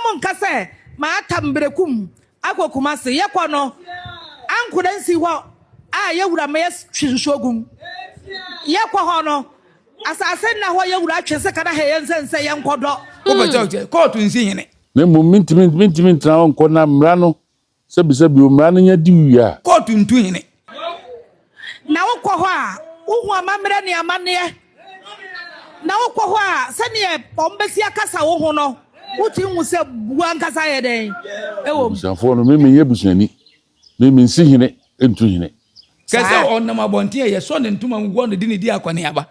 Mma mo nka sɛ, Maatam Berekum akɔ Kumasi. Yɛkɔ no, ankora nsi hɔ a yɛwura ma yɛtwe nsuo gu mu. Yɛkɔ hɔ no, asase nna hɔ yɛwura twe sika na hɛ yɛn sɛ nsɛ yɛnkɔdɔ. Wopɛ sɛ ɔkyɛ kɔɔto nsi hene. Na mmom mentumi mentumi ntena hɔ nkɔ na mmara no Sɛbisɛbi o, mmara no nya di wie a. Kóòtù ntu hene. Na wokɔ hɔ a, wohu amammerɛ ne amanneɛ. Na wokɔ hɔ a, sɛdeɛ wɔbɛsi akasa wo ho no, wotumi hu sɛ bu ankasa yɛ dɛn wɔ mu. Abusuafoɔ no, me menyɛ busuani. Me mensi hene ntu hene. Kɛ sɛ ɔnam abɔnten a, yɛsɔ ne ntoma mu wɔ no de no di akɔneaba.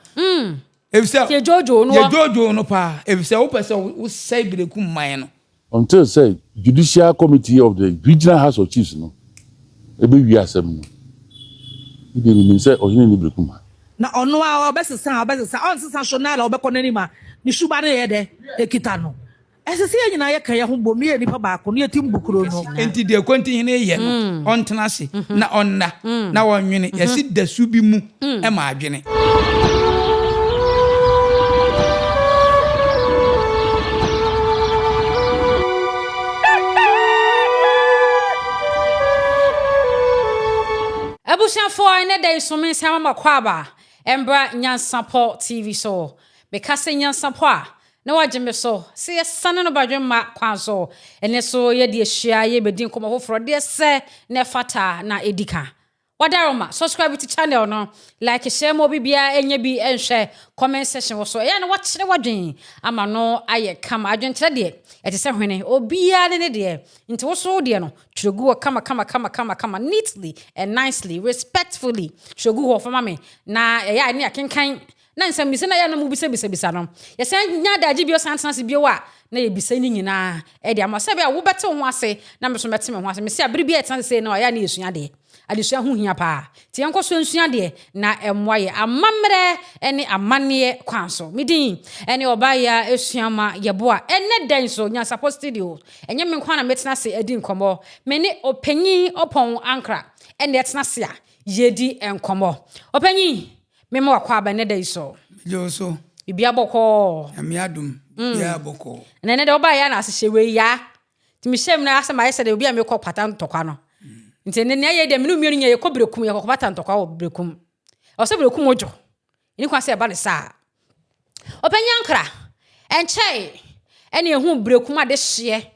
Efisɛ Yɛdwoodwoo no. Yɛdwoodwoo no paa, efisɛ wopɛ sɛ wosɛe berekum man no. Until sɛ Judicial Committee of the Regional House of Chiefs no bɛwie asɛm no, me deɛ menim sɛ ɔhene nni berekum ha. Na ɔno ara ɔbɛsesa a ɔbɛsesa, ɔnsesa so na ara ɔbɛkɔ n'anim a, ne suban no yɛ dɛ? Ɛkita no. Ɛsɛ sɛ yɛn nyinaa yɛka yɛn ho bom na yɛyɛ nnipa baako na yɛtim bu kuro no. Enti deɛ Kontihene reyɛ no, ɔntena ase na ɔnna na ɔnnwene. Yɛse dasu bi mu ma adwene. Abusuafoɔ ɛnɛ da yi so me nsa mama kɔ aba ɛmbra Nyansapɔ TV so. Meka sɛ Nyansapɔ a na wagye me so sɛ yɛsane no badwemma kwan so. Ɛnɛ so yɛde ahyia yɛbɛdi nkɔmmɔ foforɔ deɛ sɛ na ɛfata na ɛdi ka. Wadaroma, subscribe to channel no, like share ma obi biara ɛnyɛ bi nhwɛ, comment section wɔ so. Ɛyɛ na wakyerɛ wadwen ama no ayɛ kama. Adwenkyerɛ deɛ, ɛte sɛ hwene, obiara ne ne deɛ. Nti wo so wo deɛ no, twerɛ gu hɔ kama kama kama kama kama, neatly and nicely, respectfully. Twerɛ gu hɔ fa ma me na ɛyɛ a ne akenkan na nsɛmmisa no a ɛyɛ a na mobisabisabisa no, yɛsan nya adagye bio san tena ase bio a, na yɛbisa ne nyinaa de ama sɛ ɛbɛyɛ a wobɛte wo ho ase na me nso mɛte me ho ase. Mese a bere biara yɛtena ase sei no, ɛyɛ a na yɛsua adeɛ. Adesua ho hia paa. Nti yɛnkɔ so nsua adeɛ na ɛmmoa yɛ amammerɛ ne amanneɛ kwan so. Me din ne Ɔbaayaa Asuama Yeboah. Ɛnnɛ da yi nso, Nyansapɔ Studio, ɛnyɛ me nko ara na mɛtena ase adi nkɔmmɔ. Me ne Ɔpanyin Ɔpɔn Ankrah na ɛtena ase a yɛredi nkɔmmɔ. Ɔpanyin, Me ma wakɔ aba nnɛ da yi so. Megye wo so. Bibia bɔkɔɔ. Nyame adom, bibia bɔkɔɔ. Na ɛnɛ deɛ wobaeɛ a na ahyehyɛ wei yaa. Nti mehyɛ mu na asɛ mayɛ sɛ deɛ obi a mekɔ pata ntɔkwa no. Nti ɛnɛ nea yɛ deɛ mene mmienu nyɛ yɛkɔ berekum yɛkɔ pata ntɔkwa wɔ berekum. Ɛwɔ sɛ berekum odwo. Ɛni kwan sɛ ɛba ne saa. Ɔpanyin ankra, ɛnkyɛe ɛne ehu berekum adehyeɛ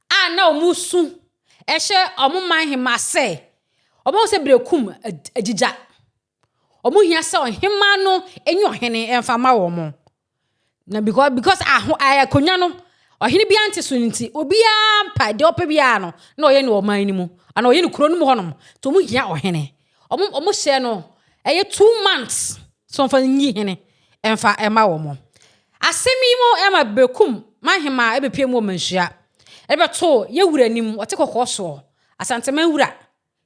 a na wɔn su ɛhyɛ wɔn man hema sɛ wɔn ahu sɛ berekum agyigya. Wɔhia sɛ ɔhemmaa no nye ɔhene mfa ma wɔn. Na because because aho akonnwa no ɔhene biara nte so nti obiara mpa deɛ ɔpɛ biara no na ɔyɛ no ɔman no mu anaa ɔyɛ no kuro no mu hɔnom nti wɔn hia ɔhene. Wɔn wɔn hyɛ no ɛyɛ 2 months sɛ wɔmfa nyi hene mfa ɛma wɔn. Asɛm yi mu ɛma Berekum manhemaa ɛbɛpue mu wɔ Manhyia ɛbɛto yɛwura anim ɔte kɔkɔɔ soɔ Asanteman wura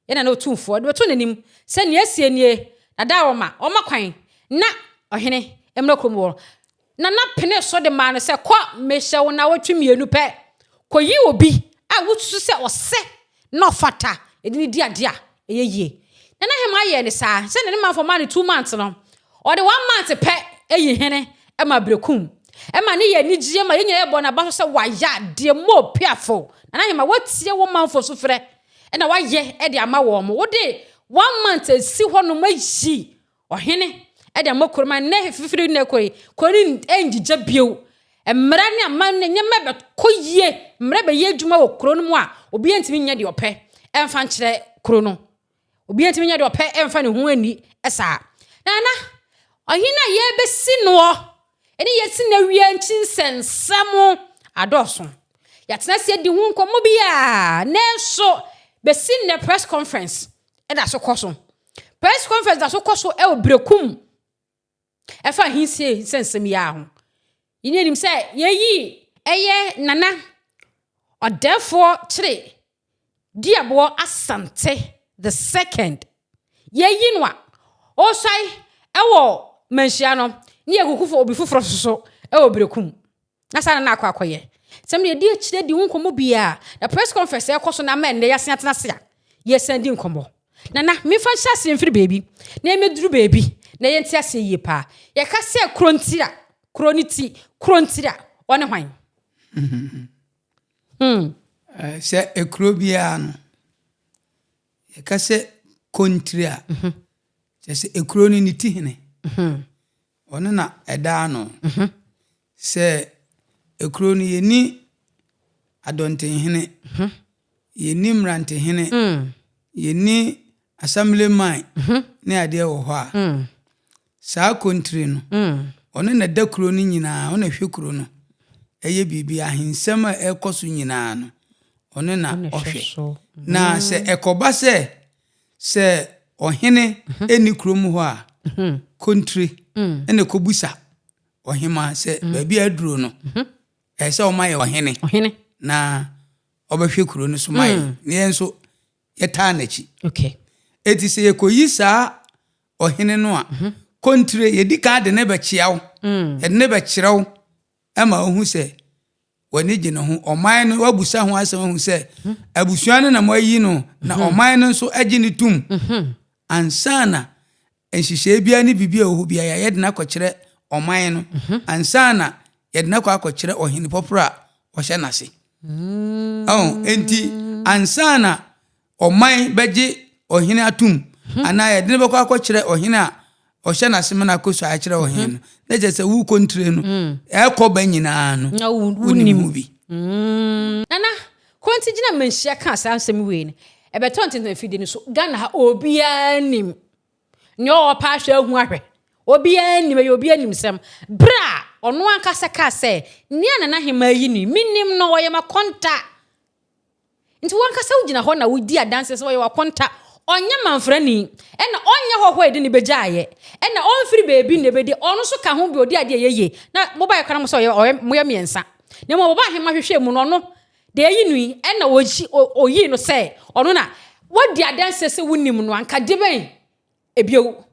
Yɛn Nana Otumfoɔ de bɛto n'anim sɛ nea asie nie, na Dawuroma, ɔmma kwan na ɔhene mmra kurom hɔ. Nana penee so de maa no sɛ, Kɔ, mehyɛ wo nnawɔtwe mmienu pɛ, kɔyi obi a wosusu sɛ ɔsɛ na ɔfata yɛde no di adeɛ a ɛyɛ yie. Nana Hemaa yɛɛ no saa. Sɛdeɛ ne manfoɔ maa no 2 months no, ɔde 1 month pɛ yi hene ma Berekum. Ɛma ne yɛ anigyeɛ ma yɛn nyinaa yɛbɔ n'aba so sɛ wayɛ adeɛ more piafo. Nana Hemaa, woatie wo manfoɔ sufrɛ na wayɛ de ama wɔn. Wode 1 month asi hɔnom ayi ɔhene de ama kurom a nnɛ fifiri nnɛ kɔ yi, kuro no ngyigya bio. Mmara ne aman ne nneɛma bɛkɔ yie, mmara bɛyɛ adwuma wɔ kuro no mu a obiara ntumi nyɛ deɛ ɔpɛ ɛmfa nkyerɛ kuro no. Obiara ntumi nyɛ deɛ ɔpɛ ɛmfa ne ho anni saa. Nana, ɔhene a yɛrebɛsi noɔ ɛne yɛsi no awia nkyi nsɛnsɛm adɔɔso. Yɛatena ase adi ho nkɔmmɔ bi a, nanso bɛsi nnɛ press conference ɛda so kɔ so. Press conference da so kɔ so ɛwɔ Berekum ɛfa ahensie nsɛnsɛm yi ara ho. Yɛn anim sɛ yɛyi ɛyɛ Nana Ɔdɛɛfoɔ Kyere Duaboɔ Asante the second. Yɛyi no a, ɔresuae ɛwɔ Manhyia no, ne yɛkuku fo obi foforɔ soso ɛwɔ Berekum. Na saa na na akɔ akɔyɛ. Sɛm no yɛdi akyire di ho nkɔmmɔ biara. Na press conference ɛkɔ so na ama ɛnnɛ yɛasen atena ase a yɛsan di nkɔmmɔ. Nana, memfa nhyɛ aseɛ mfiri baabi na yɛmmɛduru baabi na yɛnte aseɛ yie paa. Yɛka sɛ kuro ntira, kuro no ti, kuro ntira, ɔne hwan? Sɛ ekuro biara no, yɛka sɛ kontire a, kyerɛ sɛ ekuro no ne ti hene. Ɔno na ɛda ano. Sɛ ekuro no yɛnni adɔntenhene, yɛnni mmerantehene, yɛnni assemblyman ne adeɛ wɔ hɔ a, saa kontire no, ɔno na ɛda kuro no nyinaa, ɔno na ɛhwɛ kuro no, ɛyɛ biribi, ahensɛm a ɛrekɔ so nyinaa no, ɔno na ɔhwɛ. Na sɛ ɛkɔba sɛ Sɛ ɔhene nni kurom hɔ a, kontire na ɛkɔbisa ɔhemaa sɛ baabi a aduro no, ɛsɛ sɛ ɔma yɛ ɔhene na ɔbɛhwɛ kuro no so ma yɛn. Na yɛn nso yɛtaa n'akyi. Enti sɛ yɛkɔyi saa ɔhene no a, kontire yɛdi kan de ne bɛkyea wo, yɛde ne bɛkyerɛ wo ma wohu sɛ w'ani gye ne ho. Ɔman no, woabusa ho asɛm ahu sɛ abusua no na moayi no, na ɔman no nso agye no tom. Ansa na nhyehyɛe biara ne biribi a ɛwɔ hɔ biara, yɛde no akɔkyerɛ ɔman no ansa na yɛde no akɔ akɔkyerɛ ɔhene pɔporɔ a ɔhyɛ n'ase. Ɔho, enti ansa na ɔman bɛgye ɔhene atom anaa yɛde no bɛkɔ akɔkyerɛ ɔhene a ɔhyɛ n'ase ma no akɔ so akyerɛ ɔhene no, na kyerɛ sɛ wo kontire no ɛkɔ ba nyinaa no, wonim ho bi. Nana, Konti gyina manhyia kaa saa nsɛm wei no, ɛbɛtɔ ntentan afidie no so. Ghana ha obiara nim. Nea ɔwɔ paa ahwɛ ahu ahwɛ. Obiara nim, ɛyɛ obiara nim sɛm. Berɛ a ɔno ankasa kaa sɛ, nea Nana Hemaa yi no yi, menim no, ɔyɛ m'akonta. Nti w'ankasa wogyina hɔ na wodi adanseɛ sɛ ɔyɛ w'akonta, ɔnyɛ manfrani, ɛna ɔnyɛ hɔhoɔ a yɛde no bɛgyaeɛ, ɛna ɔmfiri baabi na ɛbɛdi, ɔno nso ka ho bi, ɔdi adeɛ a ɛyɛ yie. Na mobaeɛ koraa na mo sɛ ɔyɛ, ɔyɛ, moyɛ mmiɛnsa. Na mmom ɔbaa ahemma hwehwɛɛ mu no, ɔno, deɛ ayi no yi, ɛna ɔyi, ɔyii no sɛ ɔno na wadi adanseɛ sɛ wonim no, anka deɛ bɛn Bio,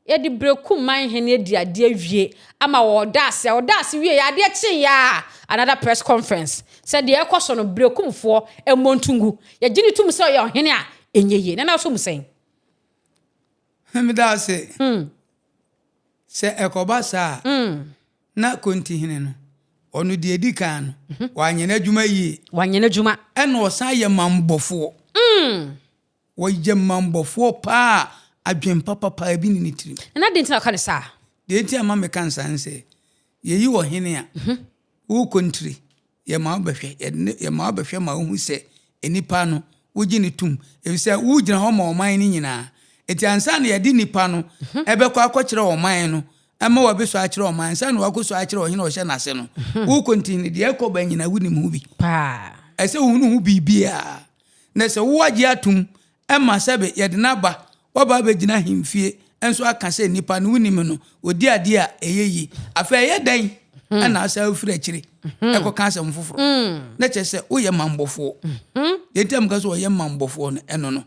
yɛde Bereku man hene adi adeɛ awie ama wɔda ase a, wɔda ase wieɛ adeɛ kyeeɛ a, another press conference sɛ deɛ ɛrekɔ so no Berekumfoɔ mmɔ nto ngu. Yɛgye no tom sɛ ɔyɛ ɔhene a, ɛnyɛ yie. Nana wo so sɛn? Meda ase. Sɛ ɛkɔba saa a, na Kontihene no, ɔno deɛ ɛdi kan no, wanyɛ n'adwuma yie. Wanyɛ n'adwuma. Ɛna ɔsan yɛ mammɔfoɔ. Wɔyɛ mammɔfoɔ paa a adwene papa paa bi nni ne tirim. Nana adɛn nti na woka no saa? Deɛ nti a ɛma meka no saa ne sɛ, yɛyi ɔhene a, wokɔ ntire, yɛma wobɛhwɛ, yɛde no, yɛma wobɛhwɛ ma wohu sɛ nnipa no, wogye no tom, ɛfiri sɛ wogyina hɔ ma ɔman no nyinaa. Enti ansa na yɛde nnipa no bɛkɔ akɔkyerɛ ɔman no, ma wɔabɛsua akyerɛ ɔman, ansa na wɔakɔsua akyerɛ ɔhene a ɔhyɛ n'ase no, wokɔ ntire no, deɛ ɛkɔ ba nyinaa wonim ho bi. Ɛsɛ sɛ wohunu ho biribiara. Na sɛ woagye atom ma sɛbe yɛde no aba, waba abɛgyina ahemfie nso aka sɛ nnipa no wonim no, ɔdi adeɛ a ɛyɛ yie. Afei ɛyɛ dɛn na asan wofiri akyire ɛkɔka asɛm foforɔ? Na kyerɛ sɛ woyɛ mammɔfoɔ. Deɛ nti a meka sɛ ɔyɛ mammɔfoɔ no, ɛno no.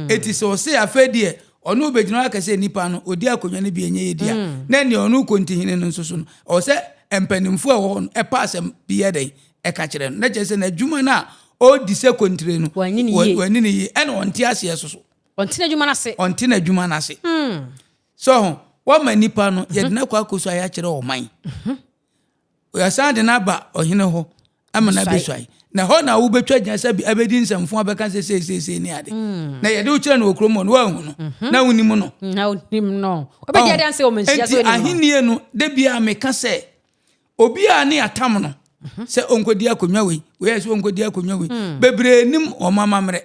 Enti sɛ ɔse afei deɛ ɔne wo bɛgyina hɔ aka sɛ nnipa no ɔdi akonnwa no bi ɛnyɛ yɛ di a, na ɛnneɛ ɔno kontihene no nso so no, ɛwɔ sɛ mpanimfoɔ a ɛwɔ hɔ no ɛpa asɛm bi yɛ dɛn? Ɛka kyerɛ no. Na kyerɛ sɛ n'adwuma no a ɔredi sɛ kontire no, Wanyi no yie. wanni no yie. Ɛna ɔnte aseɛ so so. Ɔnte n'adwuma no ase. Ɔnte n'adwuma no ase. So ho, wama nipa no, yɛde no akɔ akɔsuae akyerɛ ɔman. Yɛsan de no aba ɔhene hɔ ama no abɛsuae. Na hɔ na wobɛtwa gyina sɛ abɛdi nsɛmfo abɛka sɛ seeseesei ne ade. Na yɛde wo kyerɛ no wɔ kurom hɔ no, woanhu no. Na wonim no. Na wonim no. Wobɛdi adanse wɔ manhyia so Enti wonim no. ahennie no, da biara meka sɛ, Obiara ne atam no sɛ ɔnkɔdi akonnwa wei, wei ayɛ sɛ ɔnkɔdi akonnwa wei. Hmm. Bebree nim wɔn amammerɛ.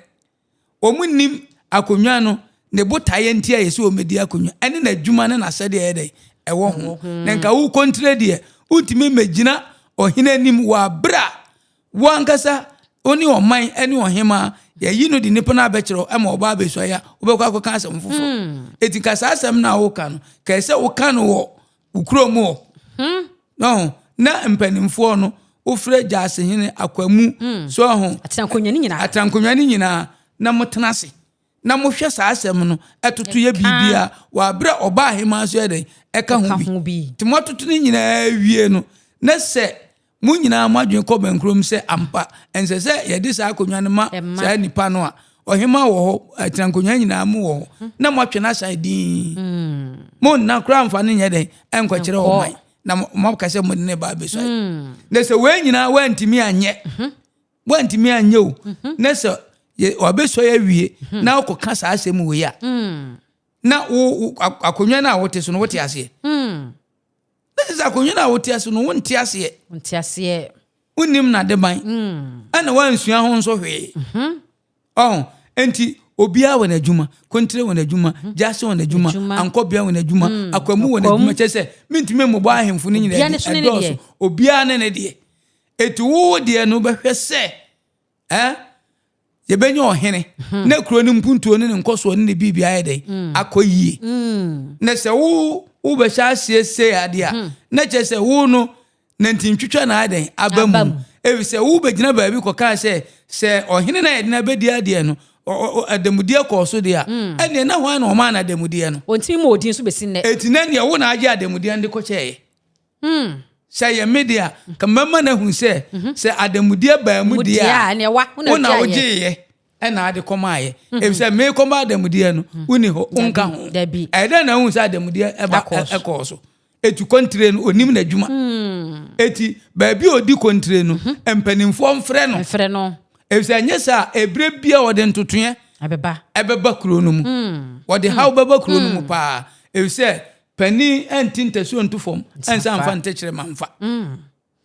Wɔn nim akonnwa no ne botaeɛ nti a yɛsɛ wɔmmɛdi akonnwa ɛne n'adwuma ne n'asɛdeɛ ɛyɛ dɛ ɛwɔ ho. Na nka wo kɔntire deɛ wontumi mmɛgyina ɔhene anim wɔ aberɛ a wo ankasa wo ne ɔman ne ɔhemaa yɛyi no de nipa no abɛkyerɛ wo ma ɔba abɛsua ya wobɛkɔ akɔka asɛm foforɔ. Hmm. Eti ka saa asɛm no a woka no kɛɛ sɛ woka no wɔ wo kurom hɔ. Hmm. No, na mpanimfoɔ no wofrɛ gyaasehene akwamu hmm. so ho atenankonnwa no nyinaa atenankonnwa no nyinaa na motena ase na mohwɛ saa asɛm no ɛtoto yɛ biribiara wɔ aberɛ ɔba ahema so yɛ dɛn ɛka ho bi nti moatoto no nyinaa wie no na sɛ Mo nyinaa mo adwene kɔ bɛnkorɔm sɛ ampa ɛnsɛ sɛ yɛde saa akonnwa no ma saa nipa no a ɔhemmaa wɔ hɔ, atenankonnwa nyinaa mu wɔ hɔ, mhm. na moatwe no asan dinn. Hmm. Mo nna koraa mfa no nyɛ dɛn ɛnkɔkyerɛ ɔman na moaka sɛ mode ne ba abɛsuae. Hmm. Na sɛ wei nyinaa woantumi anyɛ mhm. Woantumi anyɛ o, na sɛ wabɛsua yɛ awie na wokɔka saa asɛm wei a, na wo akonnwa no a wote so no wote aseɛ. Na sɛ akonnwa no a wote ase no wonte aseɛ. Wonte aseɛ. Wonnim n'adeban. Ɛna woansua ho nso hwee. Ɔho, enti obiara wɔ n'adwuma, kontire wɔ n'adwuma, gyase wɔ n'adwuma, ankɔbea wɔ n'adwuma, akwamu wɔ n'adwuma, kyerɛ sɛ mentumi mmobɔ ahemfo no nyinaa din, ɛdɔɔso, obiara ne ne deɛ. Enti wo deɛ no bɛhwɛ sɛ eh, yɛbɛnya ɔhene mhm. na kuro no mpuntuo ne ne nkɔsoɔ ne ne biribi ayɛ dɛn mm. akɔ yie. Mm. Na sɛ wo wobɛhyɛ aseɛ sei adeɛ a, mm. na kyerɛ sɛ wo no Nantintwitwa na ayɛ dɛn aba mu. Efisɛ wobɛgyina baabi kɔkaa sɛ, sɛ ɔhene no a yɛde no abɛdi adeɛ no, adamudeɛ kɔɔ so deɛ a, mm. ɛnneɛ na hwan na ɔmaa no adamudeɛ no? Ɔntumi ma odin so bɛsi nnɛ. Enti na neɛ wo na agye adamudeɛ no de kɔkyɛeɛ. Mm. Sɛ yɛ me deɛ a, ka mɛma no ahu sɛ, mhm. sɛ adamudeɛ baa mu deɛ a, wo na wogyeeɛ ɛna ade kɔmaeɛ. Mhm. Efisɛ mekɔma adamudeɛ no, mhm. wonni hɔ, wonka ho. Ɛyɛ dɛn na wohu sɛ adamudeɛ ɛba ɛkɔɔ so? Eti kontire no, onim n'adwuma. Hmm. Eti baabi a odi kontire no, mhm. mpanimfoɔ mfrɛ no. Mfrɛ no. Efisɛ ɛnyɛ saa ebire bia wɔde ntotoeɛ ɛbɛba ɛbɛba kuro no mu. Hmm. Wɔde haw hmm. bɛba kuro no mu paa. Efisɛ panin ɛnti ntasuo nto fam ɛnsa nfa ntɛkyerɛ ma nfa.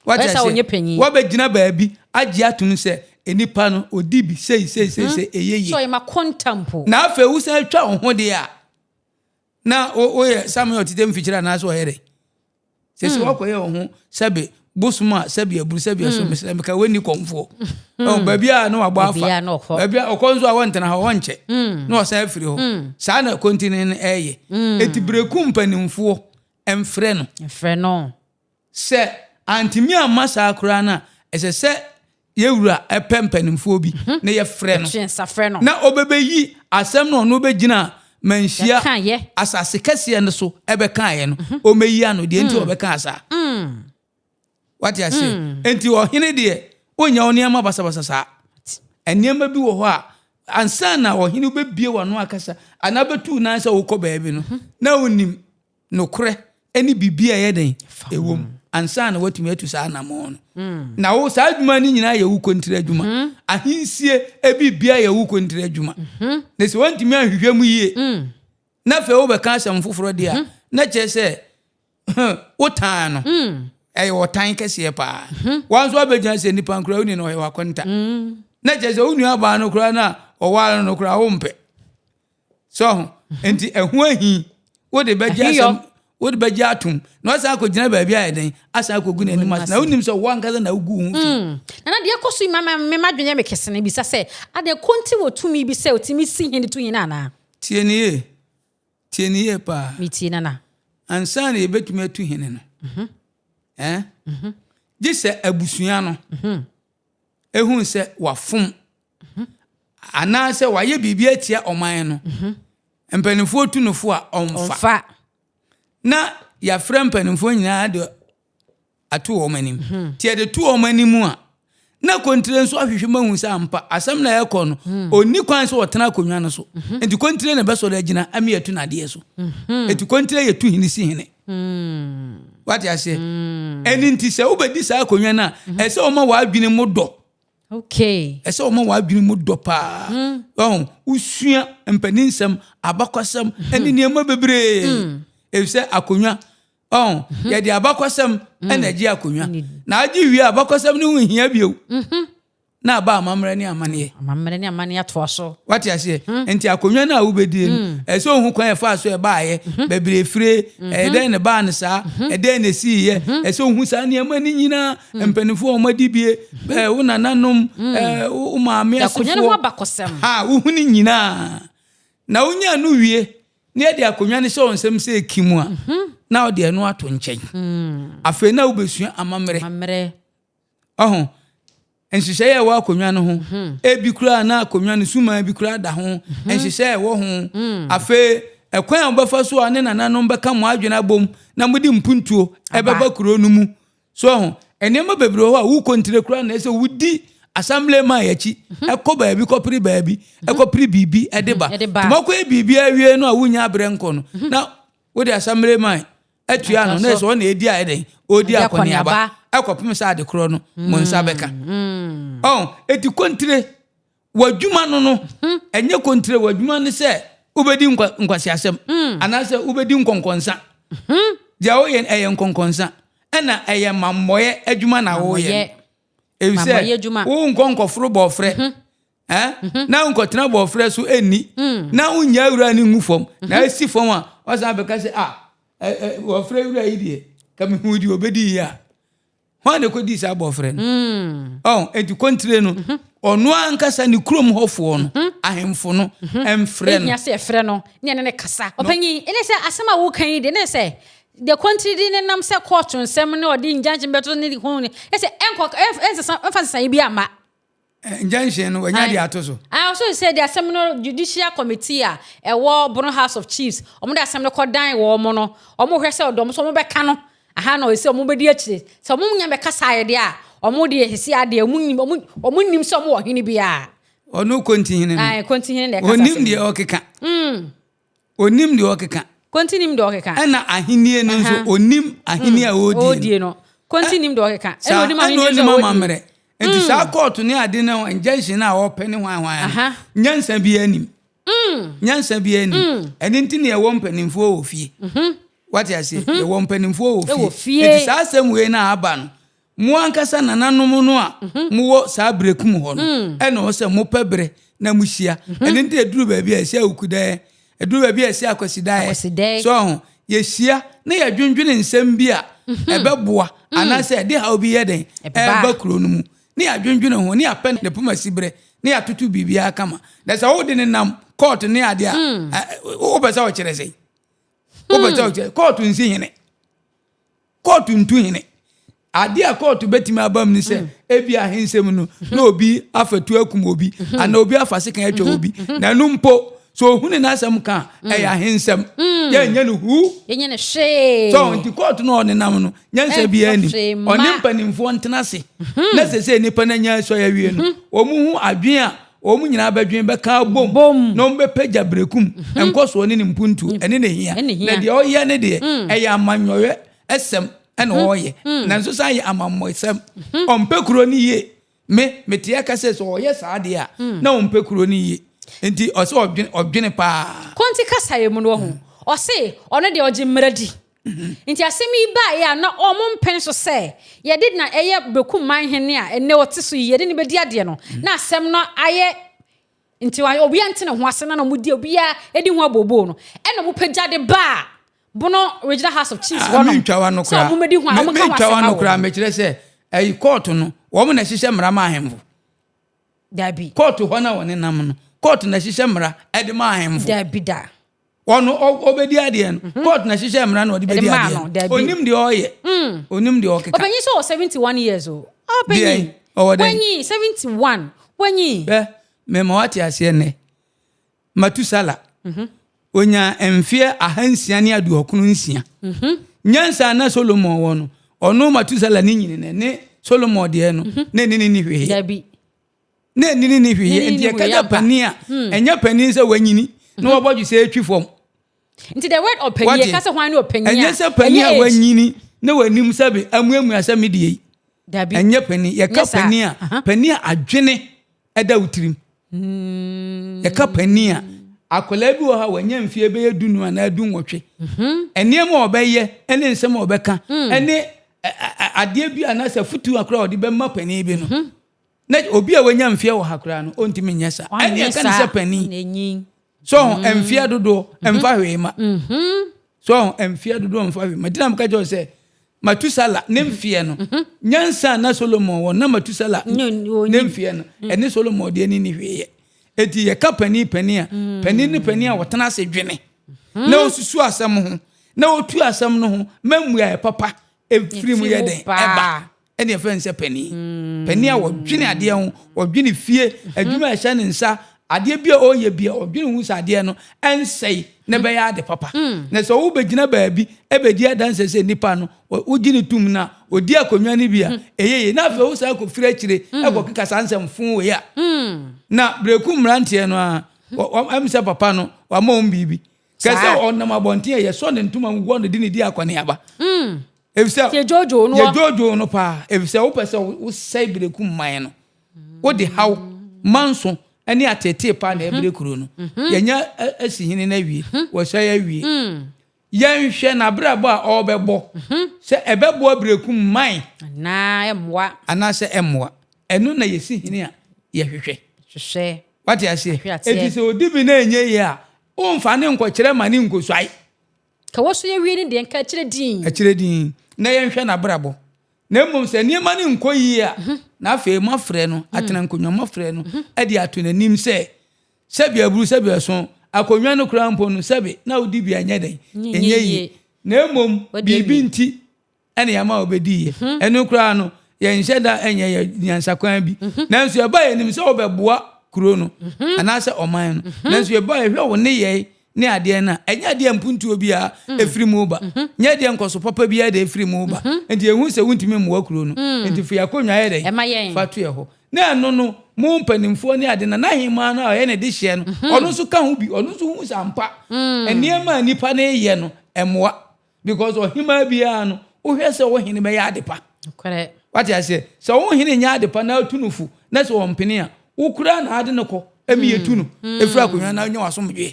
Wate aseɛ? Wabɛgyina baabi agye atom sɛ nipa no odi bi sei sei sei sei ɛyɛ yie. Sɛ ɔyɛ ma kɔnta mpo. Na afei wosan atwa wo ho deɛ a. Na woyɛ Samuel tete mfikyiri anaasɛ ɔyɛ dɛ? Sɛ sɛ hmm. wakɔyɛ wo ho sɛbe bosom a sɛbe aburu sɛbe ɛso hmm. mesrɛ meka wɔnni kɔmfoɔ hmm. baabi a na wabɔ afa baabi a ɔkɔ nso a wɔntena hɔ wɔnkyɛ na ɔsan afiri hɔ saa na kontini no ɛyɛ eti bereku mpanimfoɔ mfrɛ no mfrɛ no Sɛ antumi amma saa koraa no a, ɛsɛ sɛ yɛn wura pɛ mpanimfoɔ bi mhm. na yɛfrɛ no na ɔbɛbɛyi asɛm no ɔno bɛgyina manhyia asase kɛseɛ no so ɛbɛkaeɛ no mhm. ɔmɛyi ano deɛ nti mm. ɔbɛkaa saa mm. wate aseɛ mm. nti ɔhene deɛ wonyɛ wo nneɛma basabasa saa nneɛma bi wɔ hɔ a ansa na ɔhene wobɛbie w'ano akasa anaa bɛtu nan sɛ wokɔ baabi no mhm. na wonim nokorɛ ne biribi a ɛyɛ dɛn ɛwɔ mu ansa na watumi atu saa anammɔn no hmm. na wo saa adwuma no nyinaa yɛ wo kontiri adwuma hmm. ahensie biribiara yɛ wo kontiri adwuma hmm. na sɛ wantumi anhwehwɛ mu yie na afei wobɛka asɛm foforɔ deɛ a na kyerɛ sɛ wotan no ɛyɛ ɔtan kɛseɛ paa wɔn nso abɛgyina sɛ nipa nkora woni na ɔyɛ wakɔnta na kyerɛ sɛ wo nua baa no koraa no a ɔware no koraa wompɛ So ho? Nti ɛho ahi. Wode bɛgye asɛm, wode bɛgye atom. Na wasan akɔgyina baabi ayɛ dɛn? Asan akɔgu n'anim ase. Na wonim sɛ wo ankasa na wogu wo ho fi. Mm. Nana deɛ ɛkɔ so yi ma me m'adwene yɛ me kɛse no bisa sɛ, adɛn Konti wɔ tumi bi sɛ ɔtumi si hene tu hene anaa? Tie no yie. Tie no yie paa. Metie Nana. Ansa na yɛbɛtumi atu hene no, mm -hmm. eh? mm -hmm. gye sɛ abusua no mm -hmm. ehu sɛ wafom anaasɛ wayɛ biribi atia ɔman no, mpanimfoɔ tu no fo a ɔmfa. Na yɛafrɛ mpanimfoɔ nyinaa de ato wɔn anim. Nti yɛde to wɔn anim a, na kontire nso ahwehwɛ mu ahu sɛ ampa asɛm na ɛkɔ no, ɔnni kwan sɛ ɔtena akonnwa no so. Nti kontire na ɛbɛsɔre agyina ama yɛatu no adeɛ so. Nti kontire yɛ tu hene si hene. Wate aseɛ? Ɛno nti sɛ wobɛdi saa akonnwa no a, ɛsɛ wɔma w'adwene mu dɔ. Okay. Ɛsɛ wɔma w'adwene mu dɔ paa. Ɔho, wosua mpaninsɛm, abakwasɛm, ɛne nneɛma bebree. Efisɛ akonnwa, ɔho, yɛde abakwasɛm ɛna ɛgye akonnwa. Na agye wie a, abakwasɛm no ho nhia bio. Na aba amammerɛ ne amanneɛ. Amammerɛ ne amanneɛ atoa so. Wate aseɛ? Hmm. Nti akonnwa no a wobɛdie no, hmm. ɛsɛ ohu kwan ɛfaa so ɛbaayɛ, hmm. baabi efire, ɛyɛ dɛn na ɛbaa no saa, ɛdɛn na esiiɛ, ɛsɛ ohu saa nneɛma no nyinaa, mpanimfoɔ a wɔn adi bie, ɛɛ wo nananom, ɛɛ wo maame asefoɔ. Akonnwa no ho abakɔsɛm. Ha, wohu ne nyinaa. Na wonya no wie, na yɛde akonnwa no hyɛ wɔn nsam sɛ ekim a, na wɔde ɛno ato nkyɛn. Afei na wobɛsua amammerɛ. Amammerɛ. Ɔho, nhyehyɛe a ɛwɔ akonnwa no ho, mhm. ebi koraa na akonnwa no suman bi koraa da ho, mhm. nhyehyɛe a ɛwɔ ho. Mm. Afei, ɛkwan a wɔbɛfa so a ne nananom bɛka mo adwene abom na mode mpuntuo ɛbɛba kuro no mu. So ɔho, nneɛma bebree wɔ hɔ a wokɔ ntire koraa na ɛsɛ wodi assembly man akyi mhm. ɛkɔ baabi kɔpere baabi ɛkɔpere biribi ɛde ba. Tuma kɔyɛ biribi awie no a wonya abrɛ nkɔ no na wode assembly man atua no na ɛsɛ ɔna edi ayɛ dɛn ɔredi akɔneaba. ɛkɔpem sɛ ade korɔ no mo nsa bɛka. Ɔn, eti kontire w'adwuma no no, ɛnyɛ kontire w'adwuma no sɛ wobɛdi nkwaseasɛm anaasɛ wobɛdi nkɔnkɔnsa. Deɛ woyɛ no ɛyɛ nkɔnkɔnsa, ɛna ɛyɛ mammɔeɛ adwuma na woyɛ no. Efisɛ wonkɔ nkɔforo bɔɔfrɛ Eh? Mhm. Na nkɔtena bɔɔfrɛ so ɛnni. Mm. Na wonnya wura no ngu fam. Na mhm. asi fam a, wasan bɛka sɛ, ah, bɔɔfrɛ wura yi deɛ, ka mehu deɛ ɔbɛdi yi a. Hwan na ɛkɔdii saa bɔɔfrɛ no? Mm. Ɔn, enti kɔntire no, mhm. ɔno ankasa ne kurom hɔfoɔ no, ahemfo no, ɛmfrɛ no. Ɛhia sɛ ɛfrɛ no, ne ɛne ne kasa. Ɔpanyin, ɛne sɛ asɛm a woka yi deɛ, ne sɛ deɛ kɔntire de ne nam sɛ kɔɔto nsɛm ne ɔde injunction bɛto ne ho ne, ɛsɛ ɛnkɔ, ɛnsesa, ɛmfa nsesaeɛ bi amma. Injunction no wanya de ato so. Ah, ɔso sɛ de asɛm no judicial committee a ɛwɔ Bono House of Chiefs, wɔn de asɛm no kɔ dan wɔn no, wɔn hwɛ sɛ ɔdɔm so wɔn bɛka no. Aha na ɔsɛ wɔn bɛdi akyire. Sɛ wɔn nya bɛka saa yɛ deɛ a, wɔn deɛ sisi adeɛ wɔn nim wɔn wɔn nim sɛ wɔn wɔ hene biara. Ɔno kontihene no. Ayi kontihene na ɛkasa. Onim deɛ ɔkeka. Onim deɛ ɔkeka. Konti nim deɛ ɔkeka. Ɛna ahennie no nso onim ahennie a ɔredie no. Konti nim deɛ ɔkeka. Ɛna onim ahennie nso a ɔredie. amammerɛ. Nti mm. saa kɔɔto ne ade no injunction a ɔpɛ ne hwan hwan no nyansa bi anim. Mm. Nyansa bi anim. Mm. Ɛno nti na yɛwɔ mpanimfoɔ wɔ fie. Mm-hmm. Wate aseɛ? Mm-hmm. Yɛwɔ mpanimfoɔ wɔ fie. Nti saa asɛm wei no a aba no Mo ankasa nananom no a mowɔ saa berekum hɔ no, ɛna ɔwɔ sɛ mopɛ bere na mohyia. Ɛno nti ɛduru baabi a yɛhyia Awukudaeɛ, ɛduru baabi a yɛhyia Akwasidaeɛ. So ɔho, yɛhyia na yɛdwendwene nsɛm bi a ɛbɛboa anaasɛ ɛde haw bi yɛ dɛn ɛreba kuro no mu, na yɛadwendwene ho, na yɛapɛ ne poma siberɛ, na yɛatoto biribiara kama. Na sɛ wode ne nam kɔɔto ne adeɛ a, wopɛ sɛ ɔkyerɛ sɛn? Wopɛ sɛ ɔkyerɛ kɔɔto nsi hene. Kóòtù ntu hene. Ade a kóòtù betumi aba mu ne sɛ mm. ebi ahensɛm no na obi afatu akum obi mm-hmm. anaa obi afa sekan atwa mm-hmm. obi. Mm-hmm. Na ɛno mpo sɛ ohunu n'asɛm ka a mm. ɛyɛ ahensɛm. Mm. Yɛnyɛ no huu. Yɛnyɛ no hwee. Sɛ nti kóòtù no ɔnenam no nyansa bi anim. Ɔne mpanimfoɔ ntena ase. Na sɛ sɛ nnipa no anya asɔ awie no wɔn ho adwene a Wɔn nyinaa bɛdwen bɛka abom na wɔbɛpagya berekum mhm. nkɔsoɔ ne ne mpuntuo mhm. ɛne ne hia na deɛ ɔyɛ ne deɛ mm. ɛyɛ amanyɔyɛ ɛsɛm ɛna mhm. ɔyɛ nanso san yɛ amammɔsɛm ɔmpɛ kuro no yie me meteɛ ka sɛ sɛ ɔyɛ saa deɛ a mm. na ɔmpɛ kuro no yie nti ɔsɛ ɔdwene ɔdwene paa. Kɔnti kasa yɛ mu no ɔho ɔse ɔno deɛ ɔgye mmara di Nti asɛm yi baeɛ a na wɔn mpene so sɛ yɛde na ɛyɛ Bekum man hene a ɛnnɛ ɔte so yi yɛde no bɛdi adeɛ no na asɛm no ayɛ nti obiara nte ne ho ase na na wɔdi obiara di ho abooboo no ɛna wɔpagya de baa Bono Regional House of Chiefs hɔ nom sɛ wɔn bɛdi ho a wɔn ka ho asɛm ma wɔn. Mekyerɛ sɛ ɛyi kɔɔto no wɔn na ɛhyehyɛ mmara ma ahemfo. Dabi. Kɔɔto hɔ na wɔn nam no kɔɔto na ɛhyehyɛ mmara ɛde ma ahemfo. Dabi da. Ɔno ɔbɛdi adeɛ no mhm. court na hyehyɛ mmara na ɔde bɛdi adeɛ no onim deɛ ɔyɛ mm. onim deɛ ɔkeka. Ɔpanyin sɛ ɔwɔ 71 years o ɔpanyin ɔwɔ dɛn wanyi 71 wanyi. Bɛ mɛma wate aseɛ nnɛ Matusala mhm. onya mfeɛ 696 mhm. nyansa na Solomon wɔ no ɔno Matusala ne nyini nɛ ne Solomon deɛ no na ɛne ne ni hwee. Na ɛni ne ne hwee yɛ nti yɛka sɛ panin a hmm. ɛnyɛ panin sɛ wanyini na hmm. wɔbɔ dwe sɛ ɛtwi fam. Nti the word ɔpanyin yɛka sɛ hwan ne ɔpanyin a ɛnyɛ sɛ panin a wanyini na w'anim sɛ bi amuamua sɛ me deɛ yi. Dabi. Ɛnyɛ panin yɛka panin a panin a adwene ɛda wo tirim. Hmm. Yɛka panin a akwadaa bi wɔ ha wanya mfie bɛyɛ dunu anaa 18. Mhm. Nneɛma a ɔbɛyɛ ne nsɛm a ɔbɛka ne adeɛ bi anaasɛ afutuo akora a ɔde bɛma panin bi no. Mhm. Na obi a wanya mfeɛ wɔ ha koraa no, ɔntumi nyɛ saa. Ɛne ɛka ne sɛ panin. So ɔho mm. mfeɛ dodoɔ mm-hmm. mfa hwee ma. Mm-hmm. So ɔho mfeɛ dodoɔ mfa hwee ma. Gyina mka kyerɛ sɛ Matusala ne mfeɛ no mm-hmm. nyansa na Solomon wɔ na Matusala ne mfeɛ no mm. ɛne Solomon deɛ ne ni hwee yɛ. Eti yɛka panin panin a mm. panin ne panin a wɔtena ase dwene na osusu asɛm ho na otu asɛm no ho ma mmuaeɛ papa efiri mu yɛ den ɛba. Ɛne ɛfrɛ no sɛ panin. Panin a wɔdwene adeɛ ho, wɔdwene fie, mhm. adwuma a ɛhyɛ ne nsa, adeɛ bi a ɔreyɛ bi a ɔdwene ho sɛ adeɛ no ɛnsɛe na ɛbɛyɛ ade papa. Mm. Na sɛ wobɛgyina baabi ɛbɛdi adanse sɛ nipa no wogye ne tom na ɔdi akonnwa no bi a mhm. ɛyɛ yie. Na afei wo saa kɔfiri akyire mm. ɛkɔkeka saa nsɛm fo wei a. Mm. Na berɛku mmeranteɛ no a ɛm sɛ papa no wama wɔn biribi. Kɛ sɛ ɔnam abɔnten a yɛsɔ ne ntoma wɔ no de ne di akɔneaba. Efisɛ Yɛdwoodwoo no. Yɛdwoodwoo no paa. Efisɛ wopɛ sɛ wosɛe Berekum man no. Wode haw, manso ne ateetee paa na ɛbrɛ kuro no. Yɛanya asi hene no awie. Wɔasɛe awie. Yɛnhwɛ n'abrabɔ a ɔrebɛbɔ, sɛ ɛbɛboa Berekum man. Anaa ɛmmoa. Anaasɛ ɛmmoa. Ɛno na yɛsi hene a yɛhwehwɛ. Hwehwɛ. Wate aseɛ? Enti sɛ ɔdi bi na ɛnyɛ yie a, womfa no nkɔkyerɛ ma no nkɔsuae. Ka wɔ so yɛwie no deɛ, nka akyire dinn. Akyire dinn, na yɛnhwɛ n'abrabɔ. Na mmom sɛ nneɛma no nkɔ yie a, na afei moafrɛ no, atena nkonnwa, moafrɛ no de ato n'anim sɛ, sɛbe aburu, sɛbe ɛso, akonnwa no koraa mpo no, sɛbe na wodi bi a ɛnyɛ dɛn? Ɛnyɛ yie. Na mmom biribi nti ɛna yɛama wɔbɛdiiɛ. Mhm. Ɛno koraa no, yɛnhyɛ da nyɛ yɛ nyansakwan bi. Mhm. Nanso yɛba yɛnim sɛ wobɛboa kuro no mhm. anaasɛ ɔman no. Nanso yɛba yɛhwɛ wo nneyɛe ne adeɛ no a, ɛnyɛ adeɛ mpuntuo biara ɛfiri mu ba. Nyɛ adeɛ nkɔso papa biara de ɛfiri mu ba. Nti yɛhu sɛ wontumi mmoa kuro no. Nti fa yɛakonnwa yɛ dɛn? Fa to yɛ hɔ. Na ɛno no, mo mpanimfoɔ ne ade na n'ahemmaa no a ɔyɛ ne dehyeɛ no, ɔno nso ka ho bi. Ɔno nso hu sɛ ampa nneɛma a nnipa no reyɛ no, ɛmmoa. Because ɔhemaa biara no, wohwɛ sɛ wo hene bɛyɛ ade pa. Wate aseɛ? Sɛ wo hene nyɛ ade pa na atu no fo na sɛ ɔmpene a, wo koraa na ade no kɔ ɛmi yɛtu no ɛfiri akonnwa na anya w'asomdwoeɛ.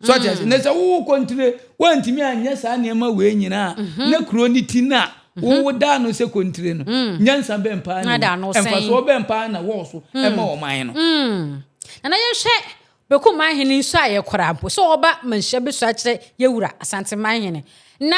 So ate aseɛ? Na sɛ wo kontire woantumi anyɛ saa nneɛma wei nyinaa na kuro no ti no a wowo daa no sɛ kontire no, nyansa bɛn paa na ɛwɔ mu? Mfasoɔ bɛn paa na wɔwɔ so ɛma ɔman no? Nana yɛnhwɛ Beku manhene nsu ayɛ koraa mpo sɛ ɔba manhyia bɛsua akyerɛ yɛwura Asante manhene. Na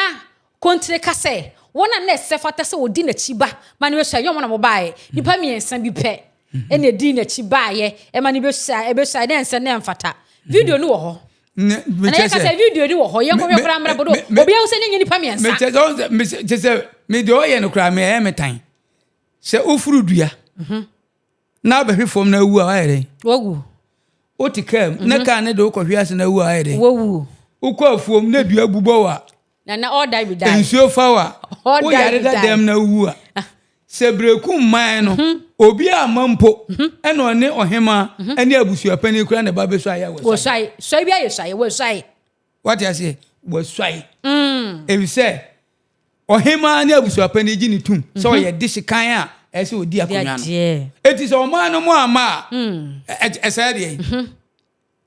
Kontire ka sɛ wɔn a na ɛsɛ fata sɛ wɔdi n'akyi ba ma no bɛsua ɛnyɛ wɔn na wɔbaeɛ. Nnipa mmiɛnsa bi pɛ na ɛdii n'akyi baeɛ ɛma no bɛsua ɛbɛsua na ɛnsɛ na ɛmfata. Video no wɔ hɔ. Ɛna yɛka sɛ video no wɔ hɔ yɛnkɔhwɛ koraa mmra bodo obiara hu sɛ ne nyɛ nnipa mmiɛnsa. Mekyɛ sɛ me deɛ ɔyɛ no koraa me ɛyɛ me tan sɛ woforo dua. Na abɛhwe fam na awu a wayɛ dɛn? Wawu. Wote kaa mu na mhm. kaa ne de wokɔhwe ase na awu a wayɛ dɛn? Wawu. Wokɔ afuom na dua bubɔ wo a. Na na all die we die. Nsuo fa wo a. Woyare da dɛm na awu a. Ah. Sɛ bereku mman no, mhm. obi a ma mpo mhm. ɛna ɔne ɔhema ɛne abusuapanin kura ne ba bɛsɔ ayɛ wɔ sɔe. Sɔe bi ayɛ sɔe, wɔ sɔe. Wate aseɛ? Wasuae. Mm. Efisɛ ɔhemaa ne abusuapanin gye ne tum sɛ mhm. ɔyɛ dehyekan a ɛsɛ sɛ ɔdi akonnwa no. Eti sɛ ɔman no mu ama a, mm. ɛsɛe deɛ. Mhm.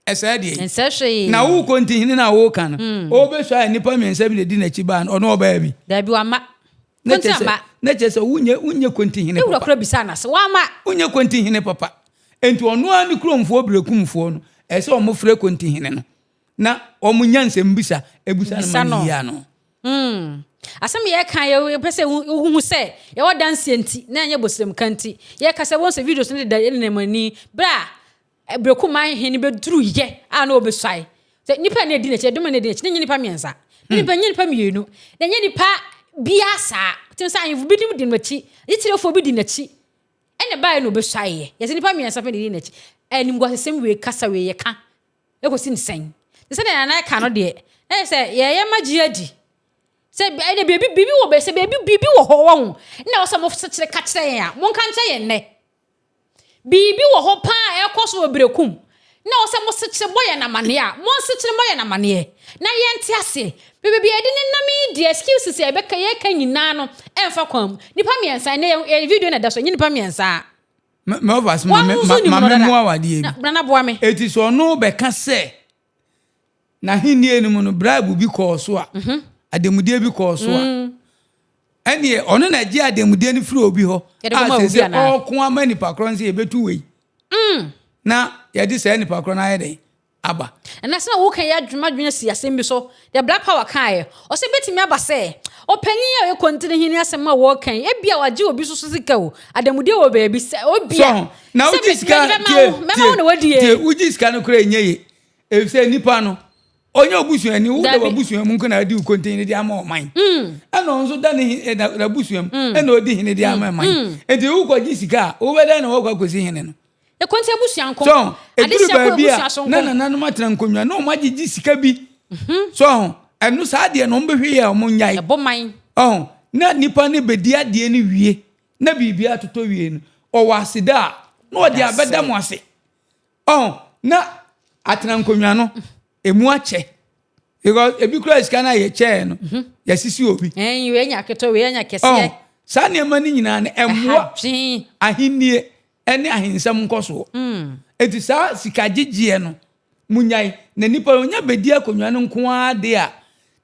Ɛsɛe deɛ. Ɛnsɛ hwee. Na wo kontihene no a woka no, mm. ɔbɛsua a nnipa mmiɛnsa bi na ɛdi n'akyi baa no, ɔno ɔbaa bi. Dabi wama. Na kyerɛ sɛ na kyerɛ sɛ wonyɛ wonyɛ kontihene papa. Ewura kura bisa na sɛ wama. Wonyɛ kontihene papa. Enti ɔno ara ne kuromfoɔ berekumfoɔ no, ɛsɛ sɛ wɔfrɛ kontihene no. na wɔn nya nsɛmbisa ebisa no ma no yie ano. Mm. Asɛm yɛka yɛpɛ sɛ wohu sɛ yɛwɔ danseɛ nti na ɛnyɛ bosremka nti yɛka sɛ wɔn sɛ videos no deda yɛnenam ani berɛ a berɛku man he no bɛduru yɛ a na wɔbɛsuae sɛ nnipa na ɛdi n'akyi ɛdɔm na ɛdi n'akyi ne nyɛ nnipa mmiɛnsa ne nipa nyɛ nnipa mmienu na nyɛ nnipa biara saa tim sɛ ahemfo bi di n'akyi titirefoɔ bi di n'akyi ɛna baeɛ na wɔbɛsuaeɛ yɛsɛ nnipa mmiɛnsa pɛ na ɛdi n'akyi animguasesɛm wei kasa wei yɛka Ɛkɔsi no sɛn? Te sɛ deɛ Nana ɛka no deɛ, na yɛ sɛ yɛyɛ ma gye adi. Sɛ ɛnɛ biribi biribi wɔ bɛ sɛ baabi biribi wɔ hɔ wɔn na ɛwɔ sɛ mo sekyere ka kyerɛ yɛn a, monka nkyerɛ yɛn nnɛ. Biribi wɔ hɔ paa a ɛrekɔ so wɔ Berekum na ɛwɔ sɛ mo sekyere bɔ yɛn amaneɛ a, monsekyere mmɔ yɛn amaneɛ na yɛnte aseɛ. Baabi a yɛde nenam yi deɛ excuses a yɛbɛka yɛka nyinaa no ɛmfa kwan mu. Nnipa mmiɛnsa ɛnɛ yɛ video na ɛda so ɛnyɛ nnipa mmiɛnsa. Mɛfa ma me ma me mmoa wadeɛ bi. Eti sɛ ɔno bɛka sɛ n'ahenni no mu no bribe bi kɔɔ so a, mhm. ademudeɛ bi kɔɔ so a, mm. ɛneɛ ɔno na ɛgye ademudeɛ no firi obi hɔ a sɛ sɛ ɔko ama nipa korɔ no sɛ yɛbɛtu wei mm. na yɛde saa nipa korɔ no ayɛ dɛn aba. Ɛnɛ sɛ na woka yi adwene adwene asi asɛm bi so, deɛ Black Power kaeɛ. Ɔsɛ bɛtumi aba sɛ, ɔpanyin a ɔyɛ kontini hene asɛm a wɔreka yi, ebia wagye obi so so sika o, adamudeɛ wɔ baabi sɛ obia. So, na wogye sika, tie, tie, tie, wogye sika no koraa ɛnyɛ ye. Efisɛ nipa no, ɔnyɛ obusuani, wo da w'abusua mu nko na adi wo kontini de ama ɔman. Mm. Ɛna ɔno nso da ne eh, n'abusua mu, mm. ɛna ɔdi hene de ama ɔman. Mm. Enti wokɔgye sika a, wobɛdɛn na wɔkɔ akɔsi hene no. Ekonti abusua nko. So, eduru baabi a na nananom atena nkonnwa na wɔn agyegye sika bi. Mhm. So, ɛno saa adeɛ no wɔn bɛhwɛ yie a wɔn nyae. Ɛbɔ man. Ɔho, na nipa no bɛdi adeɛ no wie na biribi atotɔ wie no, ɔwɔ aseda a na ɔde abɛda mo ase. Ɔho, na atena nkonnwa no emu akyɛ. Because ebi kura sika no a yɛkyɛɛ no, yɛsisi obi. Ɛn, wei anya ketewa, wei anya kɛseɛ. Ɔn, saa nneɛma no nyinaa no, ɛmmoa Ɛha dwen. ahennie ne ahensɛm nkɔsoɔ. Enti saa sika gyegyeɛ no, monyae. Na nipa no, ɔnya bɛdi akonnwa no nko ara deɛ a,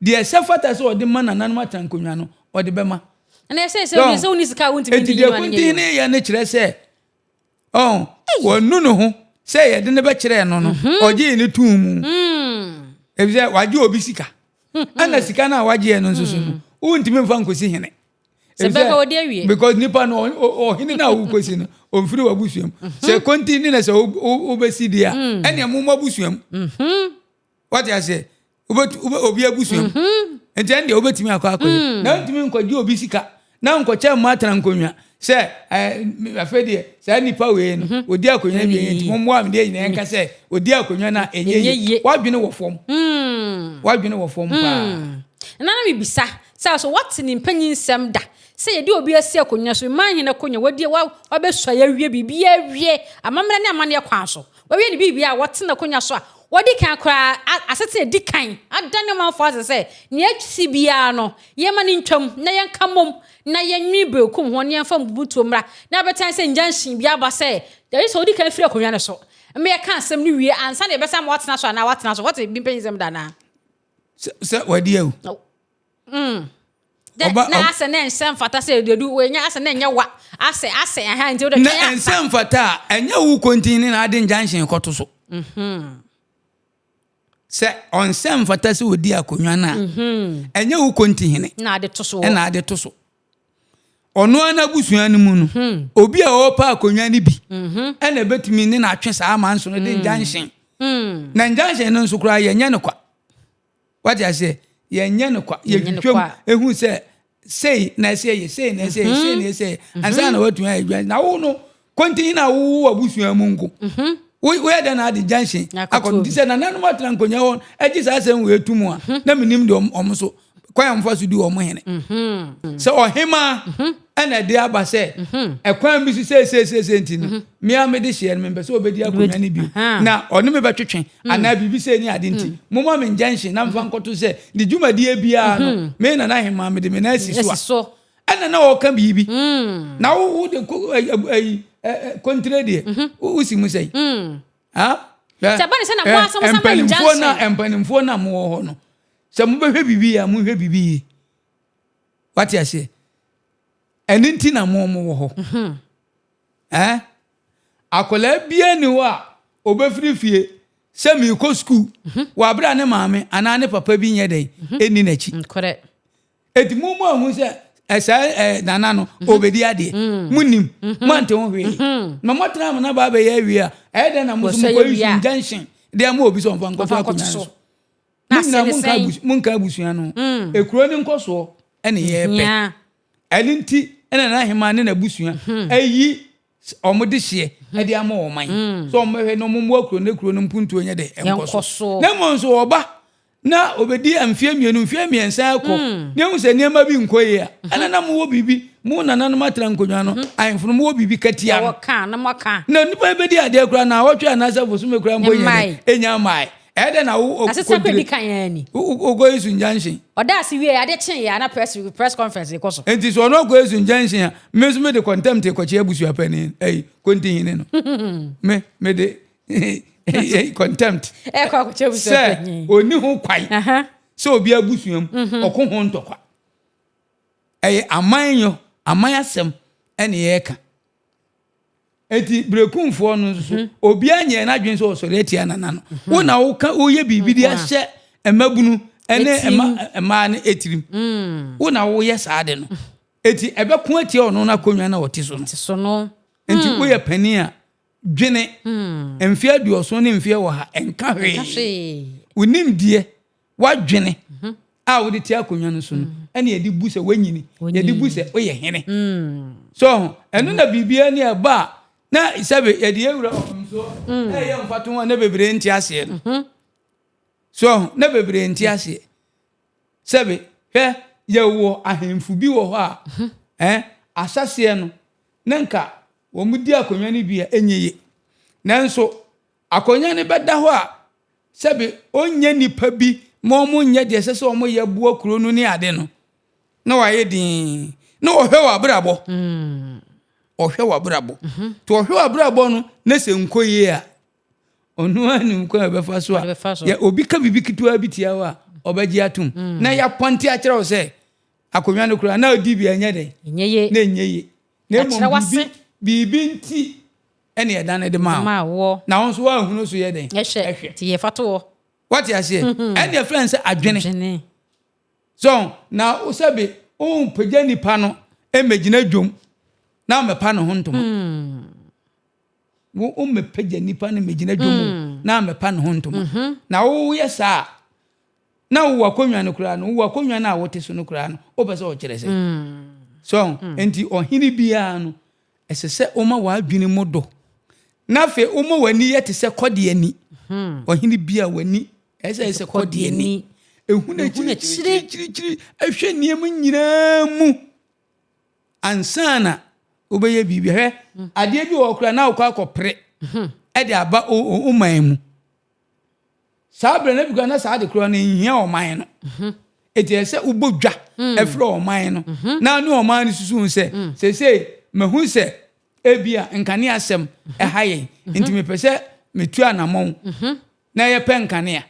deɛ ɛsɛ fata sɛ ɔde ma nananom atena nkonnwa no, ɔde bɛma. Ɛna ɛsɛ sɛ woni sɛ woni sika a wontumi Enti ndi deɛ nnwuma no nyɛ Kuntin yie. no yɛ no kyerɛ sɛ, ɔn, wanu ne ho sɛ yɛde no bɛkyerɛɛ no no, ɔgyee no too mu. Efisɛ wagye obi sika. Ɛna sika no a wagyeɛ no nso so no, wontumi mfa nkɔsi hene. Sɛ bɛka wɔde awie. Because nipa no, ɔhene no a wokɔsi no, ɔmfiri w'abusua mu. Sɛ konti ne na sɛ wobɛsi deɛ a, ɛnea mo mo abusua mu. Wate aseɛ? Wobɛtu wobɛ obi abusua mu. Mhm. Nti ɛn deɛ wobɛtumi akɔ akɔyɛ. Mm. Na wontumi nkɔgye obi sika na nkɔkyɛ mma atena nkonnwa sɛ ɛɛ afei deɛ saa nipa wei no mhm. odi akonnwa bi nti mo mmoa mi deɛ nyinaa nka sɛ odi akonnwa no a ɛnyɛ yie. Wadwene wɔ fam. Mm. Wadwene wɔ fam paa. Mm. Na na mebisa sɛ so wate ne mpanyin nsɛm da sɛ yɛde obi asi akonnwa so mmaa hene akonnwa wadi wabɛsua yɛawie biribi awie amammerɛ ne amanneɛ kwan so Wɔawie ne biribiara a wɔte n'akonnwa so a wɔadi kan koraa a asetena a edi kan adane ɔmanfo ase sɛ nea asi biara no, yɛmma no ntwam na yɛnka mmom na yɛnnwen berekum ho na yɛmfa mmubutuo mmra na abɛtan sɛ injunction bi aba sɛ gye sɛ wodi kan firi akonnwa no so ma yɛka asɛm no wie ansa na yɛbɛsan ma woatena so anaa woatena so. Woate bi mpanyinsɛm da anaa? Sɛ wadi awu. Dɛ Ɔba na ɔb asɛ na ɛnsɛ mfata sɛ dedu wɔnya asɛ na ɛnyɛ wa asɛ asɛ ɛha nti wode Na twɛn ansa. ɛnsɛ mfata a, ɛnyɛ wo kontin ne na ade injunction kɔto so. Sɛ ɔnsɛ mfata sɛ ɔdi akonnwa no a, ɛnyɛ wo kontin hene Na ade to so. ɛna ade to so. Ɔno ara n'abusua no mu no, obi a ɔrepɛ akonnwa no bi ɛna ɛbɛtumi ne no atwe saa amanso no de injunction. Na injunction no nso koraa yɛnyɛ no kwa. Wate aseɛ? Yɛnyɛ no kwa. Yɛtwitwam ehu sɛ sei na ɛsɛ yɛ, sei na ɛsɛ yɛ, sei na ɛsɛ yɛ. Mhm. Ansa na watumi ayɛ adwuma. Na wo no, kɔntin na wowo abusua mu nko. Mhm. Woyɛ dɛn na ade junction akɔ nti sɛ nananom atena nkonnwa hɔ agye saa asɛm wei ato mu a mhm. na menim deɛ ɔmo so kwan a wɔfa so di wɔn hene. Sɛ ɔhemaa ɛna ɛde aba sɛ ɛkwan bi so seeseeseesei nti no mmea mede hyeɛ no mempɛ sɛ ɔbɛdi akonnwa no bio na ɔne me bɛtwetwe anaa biribi sɛ ni ade nti momma me injunction na mfa nkɔto sɛ ne dwumadie biara no me nana hemaa mede me nan asi so a ɛna na ɔka biribi na wo de ayi kontire deɛ wosi mu sɛn mpanimfoɔ na mpanimfoɔ na mowɔ hɔ no Sɛ mobɛhwɛ biribi yie a, monhwɛ biribi yie. Wate aseɛ? Ɛno nti na mo mo wɔ hɔ. Mhm. Eh? Akwadaa biara ni hɔ a ɔbɛfiri fie sɛ merekɔ sukuu mhm. wɔ abere a ne maame anaa ne papa bi nyɛ dɛn mhm. ɛnni n'akyi. Eti mo mu ahu sɛ ɛsɛ ɛ nana no ɔbɛdi adeɛ. Mo nim, mo ante ho hwee. Na mo atena mo na ba abɛyɛ awie a ɛyɛ dɛn na mo nso mo kɔ yi injunction de ama obi sɛ ɔmfa nkɔto akonnwa so. Na Mo nyinaa ase ne monka sɛn? abus monka abusua no ho. Ekuro no nkɔsoɔ ɛne yɛrepɛ. Ɛno nti ɛna n'aheman ne n'abusua ayi wɔn dehyeɛ ɛde ama ɔman sɛ wɔn bɛhwɛ na wɔn mmoa kuro no na kuro no mpuntuo nyɛ dɛ ɛnkɔ Ɛnkɔ so. so. Na mmom nso ɔba na ɔbɛdi mfeɛ mmienu mfeɛ mmiɛnsa akɔ na ehu sɛ nneɛma bi nkɔ yie a ɛna na mowɔ biribi mo nananom atena nkonnwa no ahemfo no mowɔ biribi ka tia no. Yɛwɔ ka na moaka. Na nnipa yi bɛdi adeɛ koraa naawɔtwe anaasɛ bosome koraa mpo nyɛ dɛ Mmae. ɛnya mmae. Ɛyɛ dɛ na wo Asetena kɔ edi kan ara ni. Wokɔ Esu junction. Ɔda ase wie ade kye yɛ a na press press conference kɔ so. Nti sɛ ɔno akɔ Esu junction a, me nso mede contempt kɔkye abusua panin ɛyi kontihene no. Me mede contempt. Ɛkɔ akɔkye abusua panin. Sɛ ɔni ho kwan sɛ obi abusua mu ɔko ho ntɔkwa. Ɛyɛ aman yɔ aman asɛm ɛne yɛka. Enti berekumfoɔ no nso, mhm. obiara nyɛɛ n'adwene sɛ ɔsɔre atia nana no. Mhm. Wo na woka woyɛ biribi de ahyɛ mmabunu ne mmaa no etirim. Mm. Wo na woyɛ saa de no. Enti ɛbɛko atia ɔno n'akonnwa na ɔte so no. Enti mm. woyɛ panin a dwene mm. mfeɛ aduɔson ne mfeɛ wɔ ha ɛnka hwee. Wonim deɛ W'adwene a wode te akonnwa no so no ɛna yɛde bu sɛ wanyini, yɛde bu sɛ woyɛ hene. So ho, ɛno na biribiara ni ɛba a na sɛbe yɛde yɛwura ɔfomsoɔ ɛyɛ mfatoho a na bebree nte aseɛ no. So ho, na bebree nte aseɛ. Sɛbe, hwɛ, yɛwɔ ahemfo bi wɔ hɔ a, eh, ahyɛseɛ no, na nka wɔn di akonnwa no bi a ɛnyɛ ye. Nanso, akonnwa no bɛda hɔ a, Sɛbe ɔnyɛ nipa bi ma wɔnyɛ deɛ ɛsɛ sɛ wɔyɛ boa kuro no ne ade no, na wayɛ dinn. Na ɔhwɛ w'abrabɔ. Ɔhwɛ w'abrabɔ. Nti ɔhwɛ w'abrabɔ no na sɛ nkɔ yie a, ɔno ara nim kwan a ɔbɛfa so a, yɛ obi ka biribi ketewa bi tia wo a, ɔbɛgye atom. Na yɛapɔnte akyerɛ wo sɛ akonnwa no koraa na ɔdi bi a ɛnyɛ dɛn? Na ɛnyɛ yie. Na mmom biribi, biribi nti ɛne ɛdane de maa wo. Na wo nso woanhunu so yɛ dɛn? Ɛhwɛ. Nti yɛfa to hɔ. Wate aseɛ? Ɛne ɛfrɛ no sɛ adwene. So na sɛbe wompagya nipa no mmɛgyina dwom na mmɛpa ne ho ntoma. Wo wommɛpagya nipa no mmɛgyina dwom mm. na mmɛpa ne ho ntoma. Mm-hmm. Na woyɛ saa na wowɔ akonnwa no koraa no wowɔ akonnwa no a wote so no koraa no wopɛ sɛ ɔkyerɛ sɛ. Mm. So nti ɔhene biara no Ɛsɛ sɛ woma w'adwene mu dɔ, na afei woma w'ani yɛ te sɛ kɔdeɛ ani. Hmm. Ɔhene bi a w'ani ɛsɛ sɛ sɛ kɔdeɛ ani. Ehu n'akyirikyirikyirikyiri ɛhwɛ nneɛma nyinaa mu ansa na wobɛyɛ biribi. Hwɛ hmm. adeɛ bi wɔ hɔ koraa na wokɔ akɔpere hmm. ɛde aba wo man mu. Saa berɛ no ebi koraa na saa ade korɔ no nhia ɔman no. Mhm. Eti ɛsɛ sɛ wobɔ dwa mm. ɛfrɛ ɔman no mhm. na ne ɔman no susu sɛ mm. seesei mahu sɛ ebi a nkanea asɛm mhm. ɛha yɛn nti mepɛ sɛ metu anammɔn na yɛpɛ nkanea.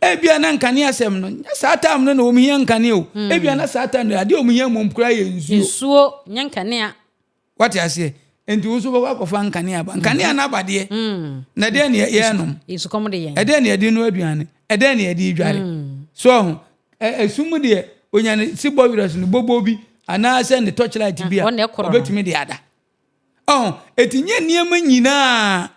Ebi a na nkanea asɛm no nyɛ saa time no na wɔn hia nkanea o. Mm. Ebi a na saa time no adeɛ wɔn hia mmom koraa yɛ nsuo. Nsuo nyɛ nkanea. Wate aseɛ? Enti wo nso wobɛkɔ akɔfa nkanea aba. Nkanea no aba deɛ, na ɛdeɛn ne yɛnom? Nsukɔm de yɛn. Ɛdeɛn ne yɛde noa aduane? Ɛdeɛn ne yɛde dware? So ɔho, ɛsum mu deɛ, onya ne si bɔ werɛ so no bobo bi anaasɛ ne torchlight bi a, ɔbɛtumi de ada. Ɔho, eti nyɛ nneɛma nyinaa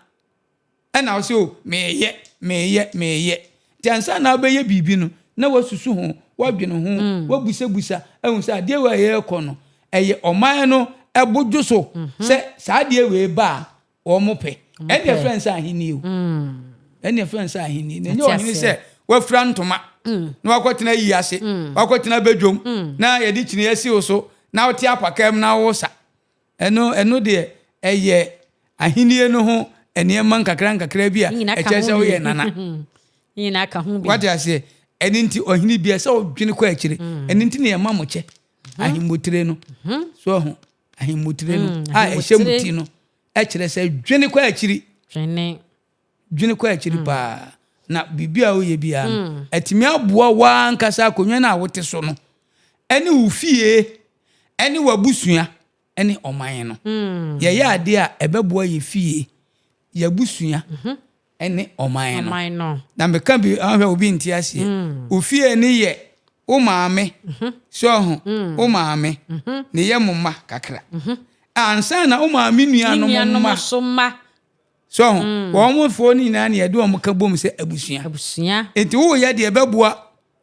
Ɛna ɔse o, meeyɛ, meeyɛ, meeyɛ. Nti ansa na wobɛyɛ biribi no, na woasusu ho, woadwene ho, mm. woabusabusa, ahu sɛ adeɛ wei a yɛrekɔ no, ɛyɛ ɔman no ɛbo dwo so mhm. sɛ saa adeɛ wei ba a, wɔn pɛ. Ɛne ɛfrɛ no sɛ ahenni o. Mm. Ɛne ɛfrɛ no sɛ ahenni. Na ɛnyɛ ɔhene sɛ wafira ntoma mm. na wakɔtena yi ase, wakɔtena badwom, na yɛde kyini asi wo so, na wote apakam na wosa. Ɛno, ɛno deɛ, ɛyɛ Ahennie no ho nneɛma nkakra nkakra bi a ɛkyerɛ sɛ woyɛ nana. Wate aseɛ? Ɛno nti, ɔhene bi sɛ ɔdwene kɔ akyire. Mm. Ɛno nti na yɛma mo kyɛ. Mm-hmm. Ahemmotire no. Mm-hmm. So ɔho, ahemmotire no mm, a ɛhyɛ mo ti no, ɛkyerɛ sɛ dwene kɔ akyiri. Dwene kɔ akyiri mm. paa. Na biribi a woyɛ biara no, mm. atumi aboa w'ankasa akonnwa no a wote so no, ɛne wo fie, ɛne w'abusua, ɛne ɔman no. Mm. Yɛyɛ adeɛ a ɛbɛboa yɛ fie, yɛabusua, mhm. ɛne ɔman no. Na meka bi ahwɛ obi nte aseɛ. Wo fie ne yɛ wo maame, mhm. so ɔho, wo maame, mhm. ne yɛ mo mma kakra. Ansa na wo maame nuanom mma. So ho, mm. wɔn foɔ no nyinaa na yɛde wɔn ka bom sɛ abusua. Abusua. Nti woyɛ deɛ ɛbɛboa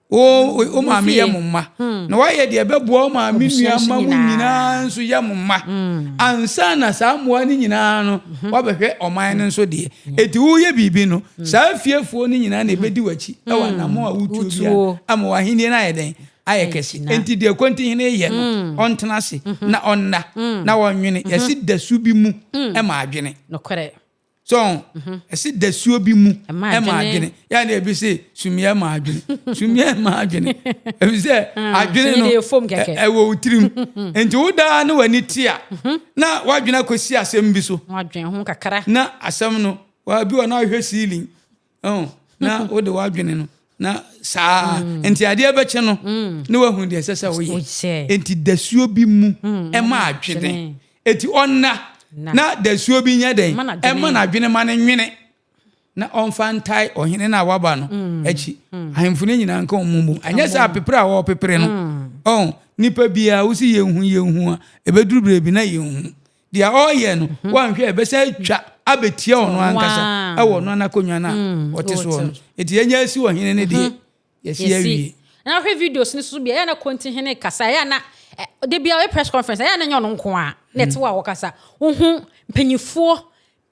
wo wo maame yɛ mo mma. Hmm. Na woayɛ deɛ ɛbɛboa wo maame nua mma mu nyinaa nso yɛ mo mma. Hmm. Ansa na saa mmoa no nyinaa no mhm. woabɛhwɛ ɔman no nso deɛ. Eti woyɛ biribi no, hmm. saa fiefoɔ no nyinaa na ɛbɛdi w'akyi ɛwɔ anammɔn a wotuo bi a ama w'ahenni no ayɛ dɛn ayɛ kɛse. Enti deɛ Kontihene yɛ no, mm. ɔntena ase mm-hmm. na ɔnna mm. na ɔnwene. Mm-hmm. Yɛsi dasuo bi mu mm. ma adwene. Nokorɛ. So mm-hmm. ɛsi dasuo bi mu ma adwene. Yɛn na ebi se sumiɛ ma adwene. Sumiɛ ma adwene. Ebi sɛ adwene no ɛwɔ wo tirim. Nti wo daa ne w'ani te a na w'adwene akɔsi asɛm bi so. Na asɛm no wabi wɔ na ahwɛ ceiling. Oh, na wode w'adwene no na saa mm. nti adeɛ bɛkye no mm. na wahu deɛ ɛsɛ sɛ woyɛ nti dasuo bi mu mm, ɛma adwene eti ɔnna na dasuo bi nyɛ dɛn ɛma n'adwene ma ne nwene na ɔmfa ntae ɔhene no a waba no akyi ahemfo no nyinaa nka wɔn mu anyɛ sɛ apepere a wɔrepepere no ɔn nipa biara wosi yɛn hu yɛn hu a ebeduru beebi na yɛn hu Deɛ ɔreyɛ no, mhm. woanhwɛ a ɛbɛsan atwa abɛtia ɔno ankasa ɛwɔ ɔno anakonnwa no a mm, ɔte soɔ no. Enti yɛnya asi ɔhene no deɛ, mhm. yɛsi awie. Na wohwɛ videos no so bi ɛyɛ na konti hene kasa ɛyɛ na de bia ɔyɛ press conference ɛyɛ na nyɛ ɔno nko a na ɛte hɔ a wɔkasa wohu mpanyinfoɔ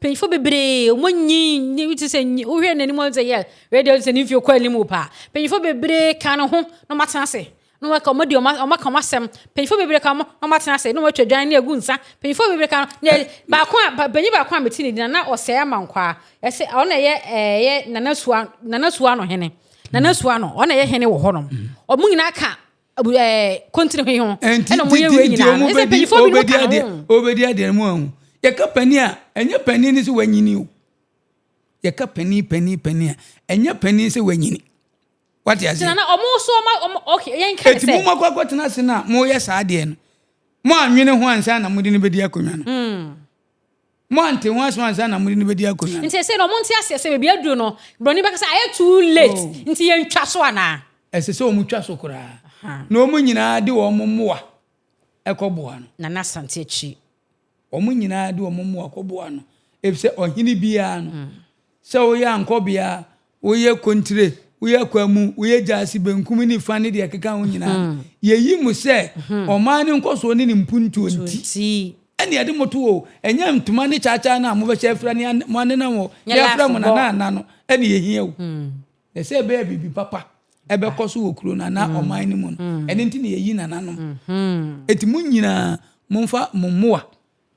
Mpanyinfoɔ bebree wɔn nyi ne ti sɛ nyi wohwɛ n'anim wɔn sɛ yɛ wei deɛ sɛ ne mfie kɔ anim paa mpanyinfoɔ bebree ka ne ho na wɔn atena ase na wɔn aka wɔn di wɔn wɔn aka wɔn asɛm mpanyinfoɔ bebree ka wɔn na wɔn atena ase na wɔn atwa dwan ne agu nsa mpanyinfoɔ bebree ka na baako a panyin baako a mete ne dina na ɔsɛe ama nkwaa ɛsɛ ɔno na ɛyɛ ɛyɛ nana sua nana sua no hene. Nana Sua no, ɔna ɛyɛ hene wɔ hɔnom. Ɔmo nyinaa ka ɛɛ kontini ho ho. Ɛna ɔmo yɛ wei nyinaa no. Ɛsɛ mpanyinfoɔ binom ka ho. Ɔbɛdi adeɛ no mu ahu. Yɛka panin a, ɛnyɛ panin ne sɛ wanyini o. Yɛka panin panin panin a, ɛnyɛ panin sɛ wanyini. Wate aseɛ? Nana ɔmo nso ɔmo ɔmo okay yɛn ka ne sɛ. Eti mo mo akɔ akɔtena ase na mo yɛ saa adeɛ no, mo anwene ho ansa na mo de no bɛdi akonnwa no. Mm. Mo ante ho asɛm ansa na mo de no bɛdi akonnwa no. Nti ɛsɛ na ɔmo nte aseɛ sɛ baabi aduro no, broni bɛka sɛ ayɛ too late, oh. Nti yɛn twa so anaa? Ɛsɛ sɛ ɔmo twa so koraa. Na ɔmo nyinaa de wɔn mmoa ɛkɔ boa no. Nana Asante akyi. Wɔn nyinaa de wɔn mmoa kɔboa no, efisɛ ɔhene biara no, sɛ woyɛ ankɔbea, woyɛ kontire, woyɛ akwamu, woyɛ gyaase, benkum, nifa ne deɛ ɛkeka ho nyinaa no, yɛyi mo sɛ ɔman no nkɔsoɔ ne ne mpuntuo nti ɛne yɛde mo to hɔ. Ɛnyɛ ntoma ne kyaakyaa no a mobɛhyɛ afira ne mo anenam hɔ na yɛafrɛ mo nana anna no ɛne yɛhia o. Na sɛ ɛbɛyɛ biribi papa ɛbɛkɔ so wɔ kuro no anaa mm. ɔman no mu no mm. ɛno nti na yɛyi nananom mm-hmm. eti mo nyinaa momfa mo mmoa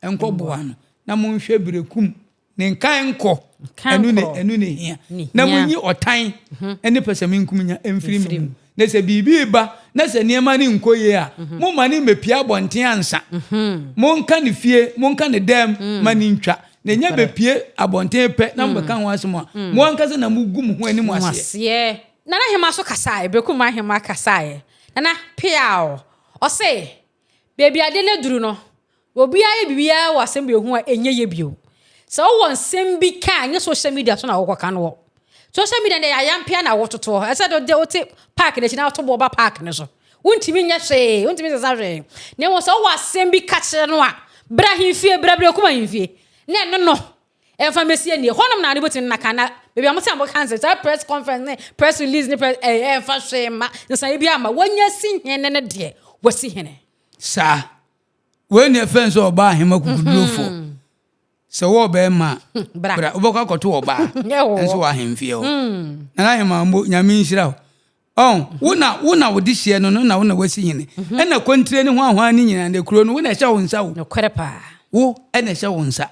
nkɔboa no na monhwɛ berekum ne nkan nkɔ ɛno ne ɛno ne hia na monyi ɔtan mm-hmm. ne pɛsɛmenkomenya mfiri mo mu na sɛ biribi ba na sɛ nneɛma no nkɔ yie a mm-hmm. momma ne mmepia abɔnten ansa monka ne fie monka ne dɛm mm. ma ne ntwa Na ɛnya bɛpue abɔnten pɛ na mobɛka ho asɛm a, mo ankasa na mogu mo ho anim aseɛ. Nana Hemaa nso kasaeɛ, Berekum Hemaa kasaeɛ. Nana, peaw! Ɔse, baabi adeɛ no aduru no, obiara yɛ biribiara wɔ asɛm wei ho a, ɛnyɛ yie bio. Sɛ wowɔ nsɛm bi ka a, ɛnyɛ social media so na wokɔka no wɔ. Social media no deɛ ayampea na wototoɔ. Ɛsɛ sɛ wode wote park no akyi na woto boɔ ba park no so. Wontumi nyɛ hwee, wontumi nsesa hwee. Na mmom sɛ wowɔ asɛm bi ka kyerɛ no a, bra ahemfie, bra Berekum ahemfie, na ɛno no, ɛmfa mmɛsi ani. Ɛhɔnom na ade bɛtumi nna kan, na baabi a mote a moka nsɛm, saa press conference ne press release ne press, ɛɛ, ɛmfa hwee mma, nsaeɛ biara mma. Wanya si hene no deɛ, wasi hene. Saa. Wei na ɛfɛn sɛ ɔbaa ahema kukudurofoɔ. Sɛ wowɔ bɛɛma a, bra wobɛkɔ akɔto ɔbaa nso wɔ ahemfie hɔ. Nana Ahemaa mbo, Nyame nhyira wo. Ɔn, wo na wo na wode hyeɛ no no na wo na wasi hene. Ɛna kontire ne hwanhwan ne nyinaa ne kuro no wo na ɛhyɛ wo nsa o. Nokorɛ paa. Wo ɛna ɛhyɛ wo nsa.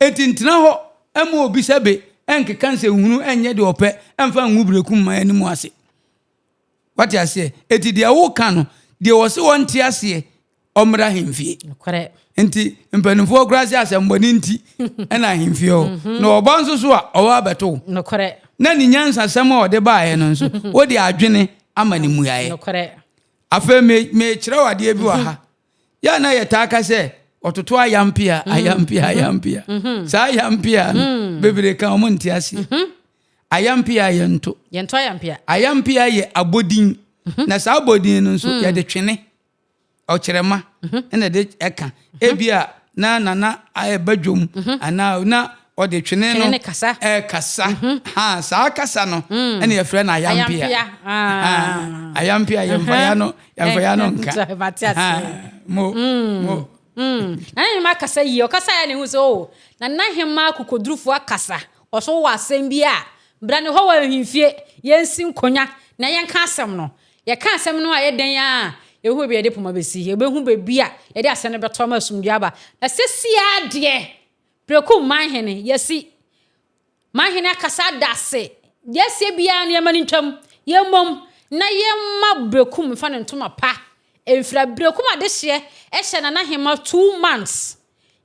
Enti ntena hɔ ɛma obi sɛbe ɛnkeka nsɛnhunu ɛnyɛ deɛ ɔpɛ ɛmfa ngu breku mma anim ase. Wate aseɛ? Eti deɛ woka no, deɛ wɔse wɔnte aseɛ, ɔmmra ahemfie. Nokorɛ. Nti mpanimfoɔ koraa sɛ asɛmmɔne nti ɛna ahemfie hɔ. Mhm. Na ɔba nso so a, ɔwɔ abɛto wo. Nokorɛ. Na ne nyansasɛm a ɔde baeɛ no nso, wode adwene ama ne mmuaeɛ. Nokorɛ. Afei me mekyerɛ wo adeɛ bi wɔ ha. Yɛ a na yɛtaa ka sɛ ɔtoto ayampea, mhm. ayampea, mhm. ayampea. Saa ayampea no, bebree ka wɔn nte aseɛ. Ayampea yɛnto. Yɛnto ayampea. Ayampea yɛ abodin. Mhm. Na saa abodin no nso mm. yɛde twene ɔkyerɛma mhm. ɛna ɛde ɛka. Mhm. Ebi a na nana ɛba dwom anaa na ɔde twene no ɛkasa. Ha saa kasa no mm. ɛna yɛfrɛ no ayampea. Ah. Ayampea yɛmfa ya no yɛmfa ya no nka. Mo mm. mo. Nana Hema kasa yie ɔkasa yɛ ne ho sɛ o oh, Nana Hema akokodurufo akasa. Ɔso wowɔ asɛm bi a, bra ne hɔ wɔ ahemfie, yɛnsi nkonya na yɛnka asɛm no. Yɛka asɛm no a, ɛyɛ dɛn ara a, yɛbɛhu baabi a yɛde poma bɛsi, yɛbɛhu baabi a yɛde asɛm no bɛto ama asomdwoeɛ aba. Na seesei ara deɛ, Prɛko Manhene, yɛasi. Manhene akasa ada ase. Deɛ asie biara no, yɛmma no ntwam. Yɛmmom na yɛmma Berekum mfa ne ntoma pa mfira. Berekum adehyeɛ hyɛ Nana Hema 2 months.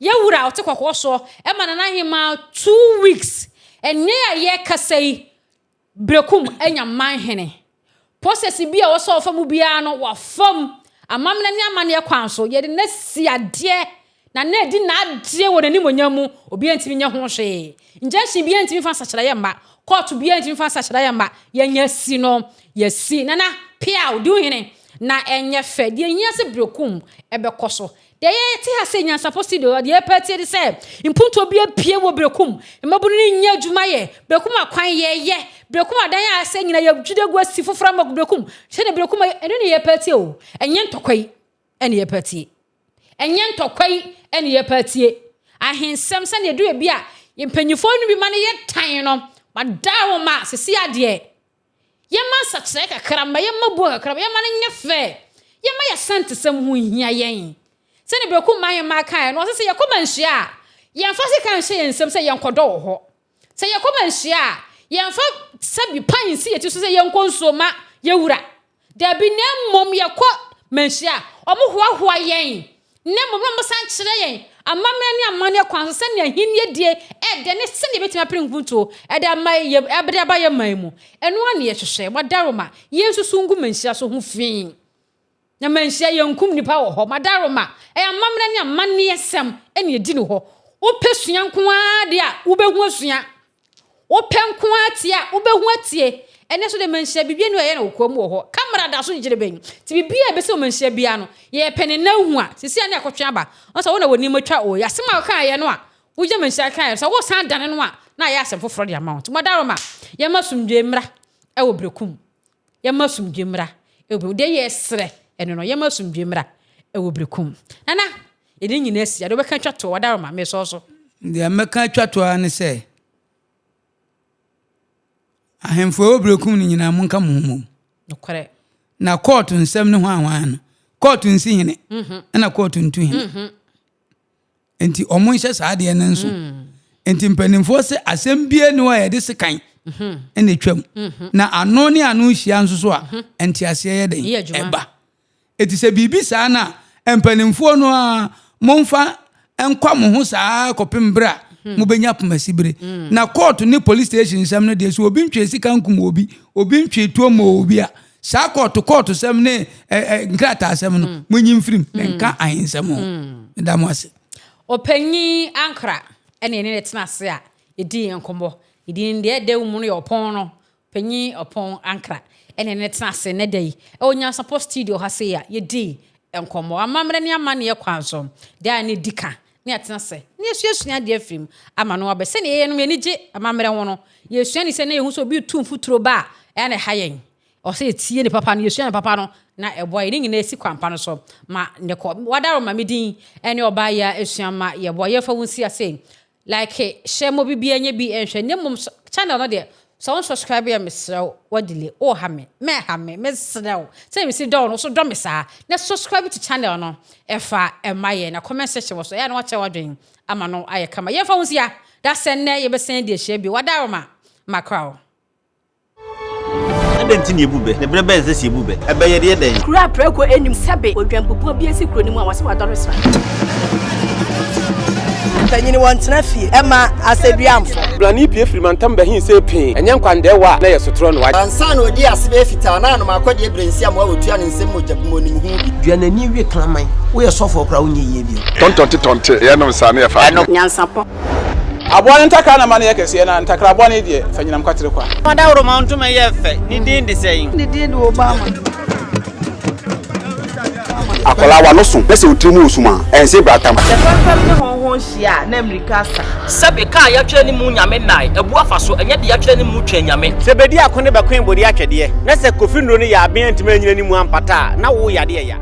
Yɛn wura a ɔte kɔkɔɔ soɔ ma Nana Ahemaa 2 weeks. Ɛnnɛ a yɛrekasa yi, Berekum anya manhene. Process bi a ɛwɔ sɛ ɔfa mu biara no, wafa mu. Amammerɛ ne amanneɛ kwan so, yɛde no asi adeɛ na na adi n'adeɛ wɔ n'animuonyam mu. Obiara ntumi nyɛ ho hwee. Injunction biara ntumi mfa nsakyeraeɛ mma. Kɔɔto biara ntumi mfa nsakyeraeɛ mma. Yɛanya asi no, yɛasi. Nana, peaw, di wo hene na ɛnyɛ fɛ. Deɛ ɛhia sɛ Berekum bɛkɔ so. Deɛ yɛte ha sɛ Nyansapɔ Studio, deɛ yɛpɛ atie ne sɛ mpuntuo bi apue wɔ Berekum, mmabunu no nnya adwuma yɛ, Berekum akwan yɛyɛ, Berekum adan a asɛe nyinaa yɛdwiri agu asi foforɔ ama Berekum, sɛdeɛ Berekum ayɛ, ɛno ne yɛpɛ atie o, ɛnyɛ ntɔkwa yi ɛne yɛpɛ atie, ɛnyɛ ntɔkwa yi ɛne yɛpɛ atie, ahensɛm sɛdeɛ ɛduru ebi a mpanyinfoɔ no bi ma no yɛ tan no, madaa wɔn a sisi adeɛ Yɛmma nsakyeraɛ kakra mma, yɛmma buo kakra mma, yɛmma no nyɛ fɛ. Yɛmma yɛn asantesɛm ho nhia yɛn. Sɛdeɛ Berekum Ahemmaa kaeɛ no, ɔse sɛ yɛkɔ manhyia a, yɛmfa sika nhyɛ yɛn nsam sɛ yɛnkɔdɔ wɔ hɔ. Sɛ yɛkɔ manhyia a, Yɛmfa sɛbi pan nsi yɛn ti so sɛ yɛnkɔ nsuo ma yɛn wura. Dabi, na mmom yɛkɔ manhyia a, wɔhoahoa yɛn, na mmom na wɔsan kyerɛ yɛn amammerɛ ne amanneɛ kwan so sɛnea ahenni die ɛdɛ ne sɛnea yɛbɛtumi apere mpuntuo de ama yɛ de aba yɛn man mu. Ɛno ara na yɛhwehwɛ. Madaroma, yɛnsusu ngu manhyia so ho fi. Na manhyia, yɛnkum nnipa wɔ hɔ. Madaroma, ɛyɛ amammerɛ ne amanneɛsɛm na yɛdi no hɔ. Wopɛ sua nko ara deɛ a, wobɛhu asua. Wopɛ nko ara tie a, wobɛhu atie. Ɛnnɛ nso deɛ manhyia biribi ani a ɛyɛ no kokoam wɔ hɔ. Camera da so gyereben. Nti biribiara a ɛbɛsi wɔ manhyia biara no, yɛrepɛ ne nan hu a, seesei a ne akɔtwe aba. Ɔno sɛ wo na w'anim atwa o, asɛm a wokaeɛ no a, wogyina manhyia kaeɛ no, sɛ wosan dane no a, na ayɛ asɛm foforɔ de ama wo. Nti moadaworoma, yɛmma asomdwoeɛ mmra wɔ Berekum. Yɛmma asomdwoeɛ mmra wɔ Berekum. Deɛ yɛresrɛ ɛno no, yɛmma asomdwoeɛ mmra wɔ Berekum. Nana, yɛde ne nyinaa asi. Adeɛ wobɛka atwa toɔ, w'adaworoma, mesɔɔ so. Deɛ mɛka atwa toɔ ara ne sɛ, ahemfo a ɛwɔ Berekum no nyinaa monka mo ho mmom. Nokorɛ. Na kɔɔto nsɛm ne hwanhwan no, kɔɔto nsi hene, ɛna kɔɔto ntu hene. Nti ɔmo nhyɛ saa adeɛ no nso. Mm. Nti mpanimfoɔ sɛ asɛm bie ne hɔ a yɛde sekan mhm. ɛna etwam. Mhm. Na ano ne ano hyia nso so a mhm. nteaseɛ yɛ den ɛba. Eti sɛ biribi saa na mpanimfoɔ no a momfa nkwa mo ho saa kɔpem berɛ a mobɛnya pomasibire. Mm. Na kɔɔto ne police station nsɛm no deɛ sɛ obi ntwe sika nkum obi, obi ntwe tuo mmɔ obi a saa kɔɔto kɔɔto sɛm ne nkrataa sɛm no mm. monyi mfirim na mm. nka ahensɛm ho mm. meda mo ase. Ɔpanyin Ankra ɛne ɛne ne tena ase a yɛdii nkɔmmɔ. Yɛdii deɛ ɛda mu no yɛ ɔpɔn no. Panyin Ɔpɔn Ankra ɛne ɛne ne tena ase nnɛ da yi ɛwɔ Nyansapɔ studio ha sei a yɛdii nkɔmmɔ. Amammerɛ ne amanneɛ kwan so deɛ a ne di ka ne yɛatena ase na yɛasuasua adeɛ afiri mu ama no aba. Sɛdeɛ yɛyɛ no yɛn ani gye amammerɛ ho no, yɛsua ne sɛ na yɛhu sɛ obi retu mfuturo ba a, ɛyɛ na ɛha yɛn. Ɛwɔ sɛ yɛtie ne papa no, yɛsua ne papa no na ɛboa yɛn. Ne nyinaa si kwan pa no so ma ne kɔ. Wadaro ma me din ne ɔbaa yi a ɛsua ma yɛboa. Yɛmfa wo nsi ase. Like, hyɛ ma obi biara nyɛ bi nhwɛ. Na mmom channel no deɛ, sɛ wo nsubscribe a mesrɛ wo, wa delay, woha me, mɛha me, mesrɛ wo. Sɛdeɛ mesi dɔ wo no, wo nso dɔ me saa. Na subscribe to channel no ɛfa ɛma yɛn. Na comment section wɔ so, ɛyɛ a na wakyɛ w'adwene ama no ayɛ kama. Yɛmfa wo nsia, da sɛ nnɛ yɛbɛsan adi ahyia bio. Wadaworoma, makra wo. Adɛn nti na yebu bɛ? Na bere bɛn na ɛsɛ sɛ yebu bɛ? Ɛbɛ yɛde yɛ dɛn? Kuro a prako nnim sɛbe odwanbubuo bi asi kuro no mu a wɔse wadɔre sra. Mpanyin wɔntena fie ɛma asɛduamfo. Blani pue firi mantam bɛhe see pee, ɛnyɛ nkwandɛɛwa a na ɛyɛ sotorɔ no. Ansa na odii ase bɛyɛ fitaa na anom akɔdeɛ berɛ nsi amoa wɔtua ne nsam mogya bi mu onim ho bi. Dua n'ani we kraman. Woyɛ sɔfoɔ koraa wonyɛ yie bio. Tɔntɔnte tɔnte, yɛnom saa na yɛfa adeɛ. Nyansapɔ. Aboa no ntakra na ma no yɛ kɛseɛ, na ntakra bɔne deɛ, fa nyinam kwatere kwa. Ɔdawuroma ntoma yɛ fɛ, ne din de sɛn? Ne din de Obama. Akwadaa w'ano so na sɛ wo tiri mu resum a, ɛnse bratam. Sɛ fɛmfɛm ne hɔnhɔn hyia a, na mmirika asa. Sɛbe kaa yɛatwerɛ ne mu Nyame nnae, abu afa so, ɛnyɛ de yɛatwerɛ ne mu twɛn Nyame. Sɛ bedi ako ne bɛkoe bode atwɛdeɛ, na sɛ Kofi nnuro no yɛ aben antumi anyina ne mu ampata a, na wo yadeɛ ya.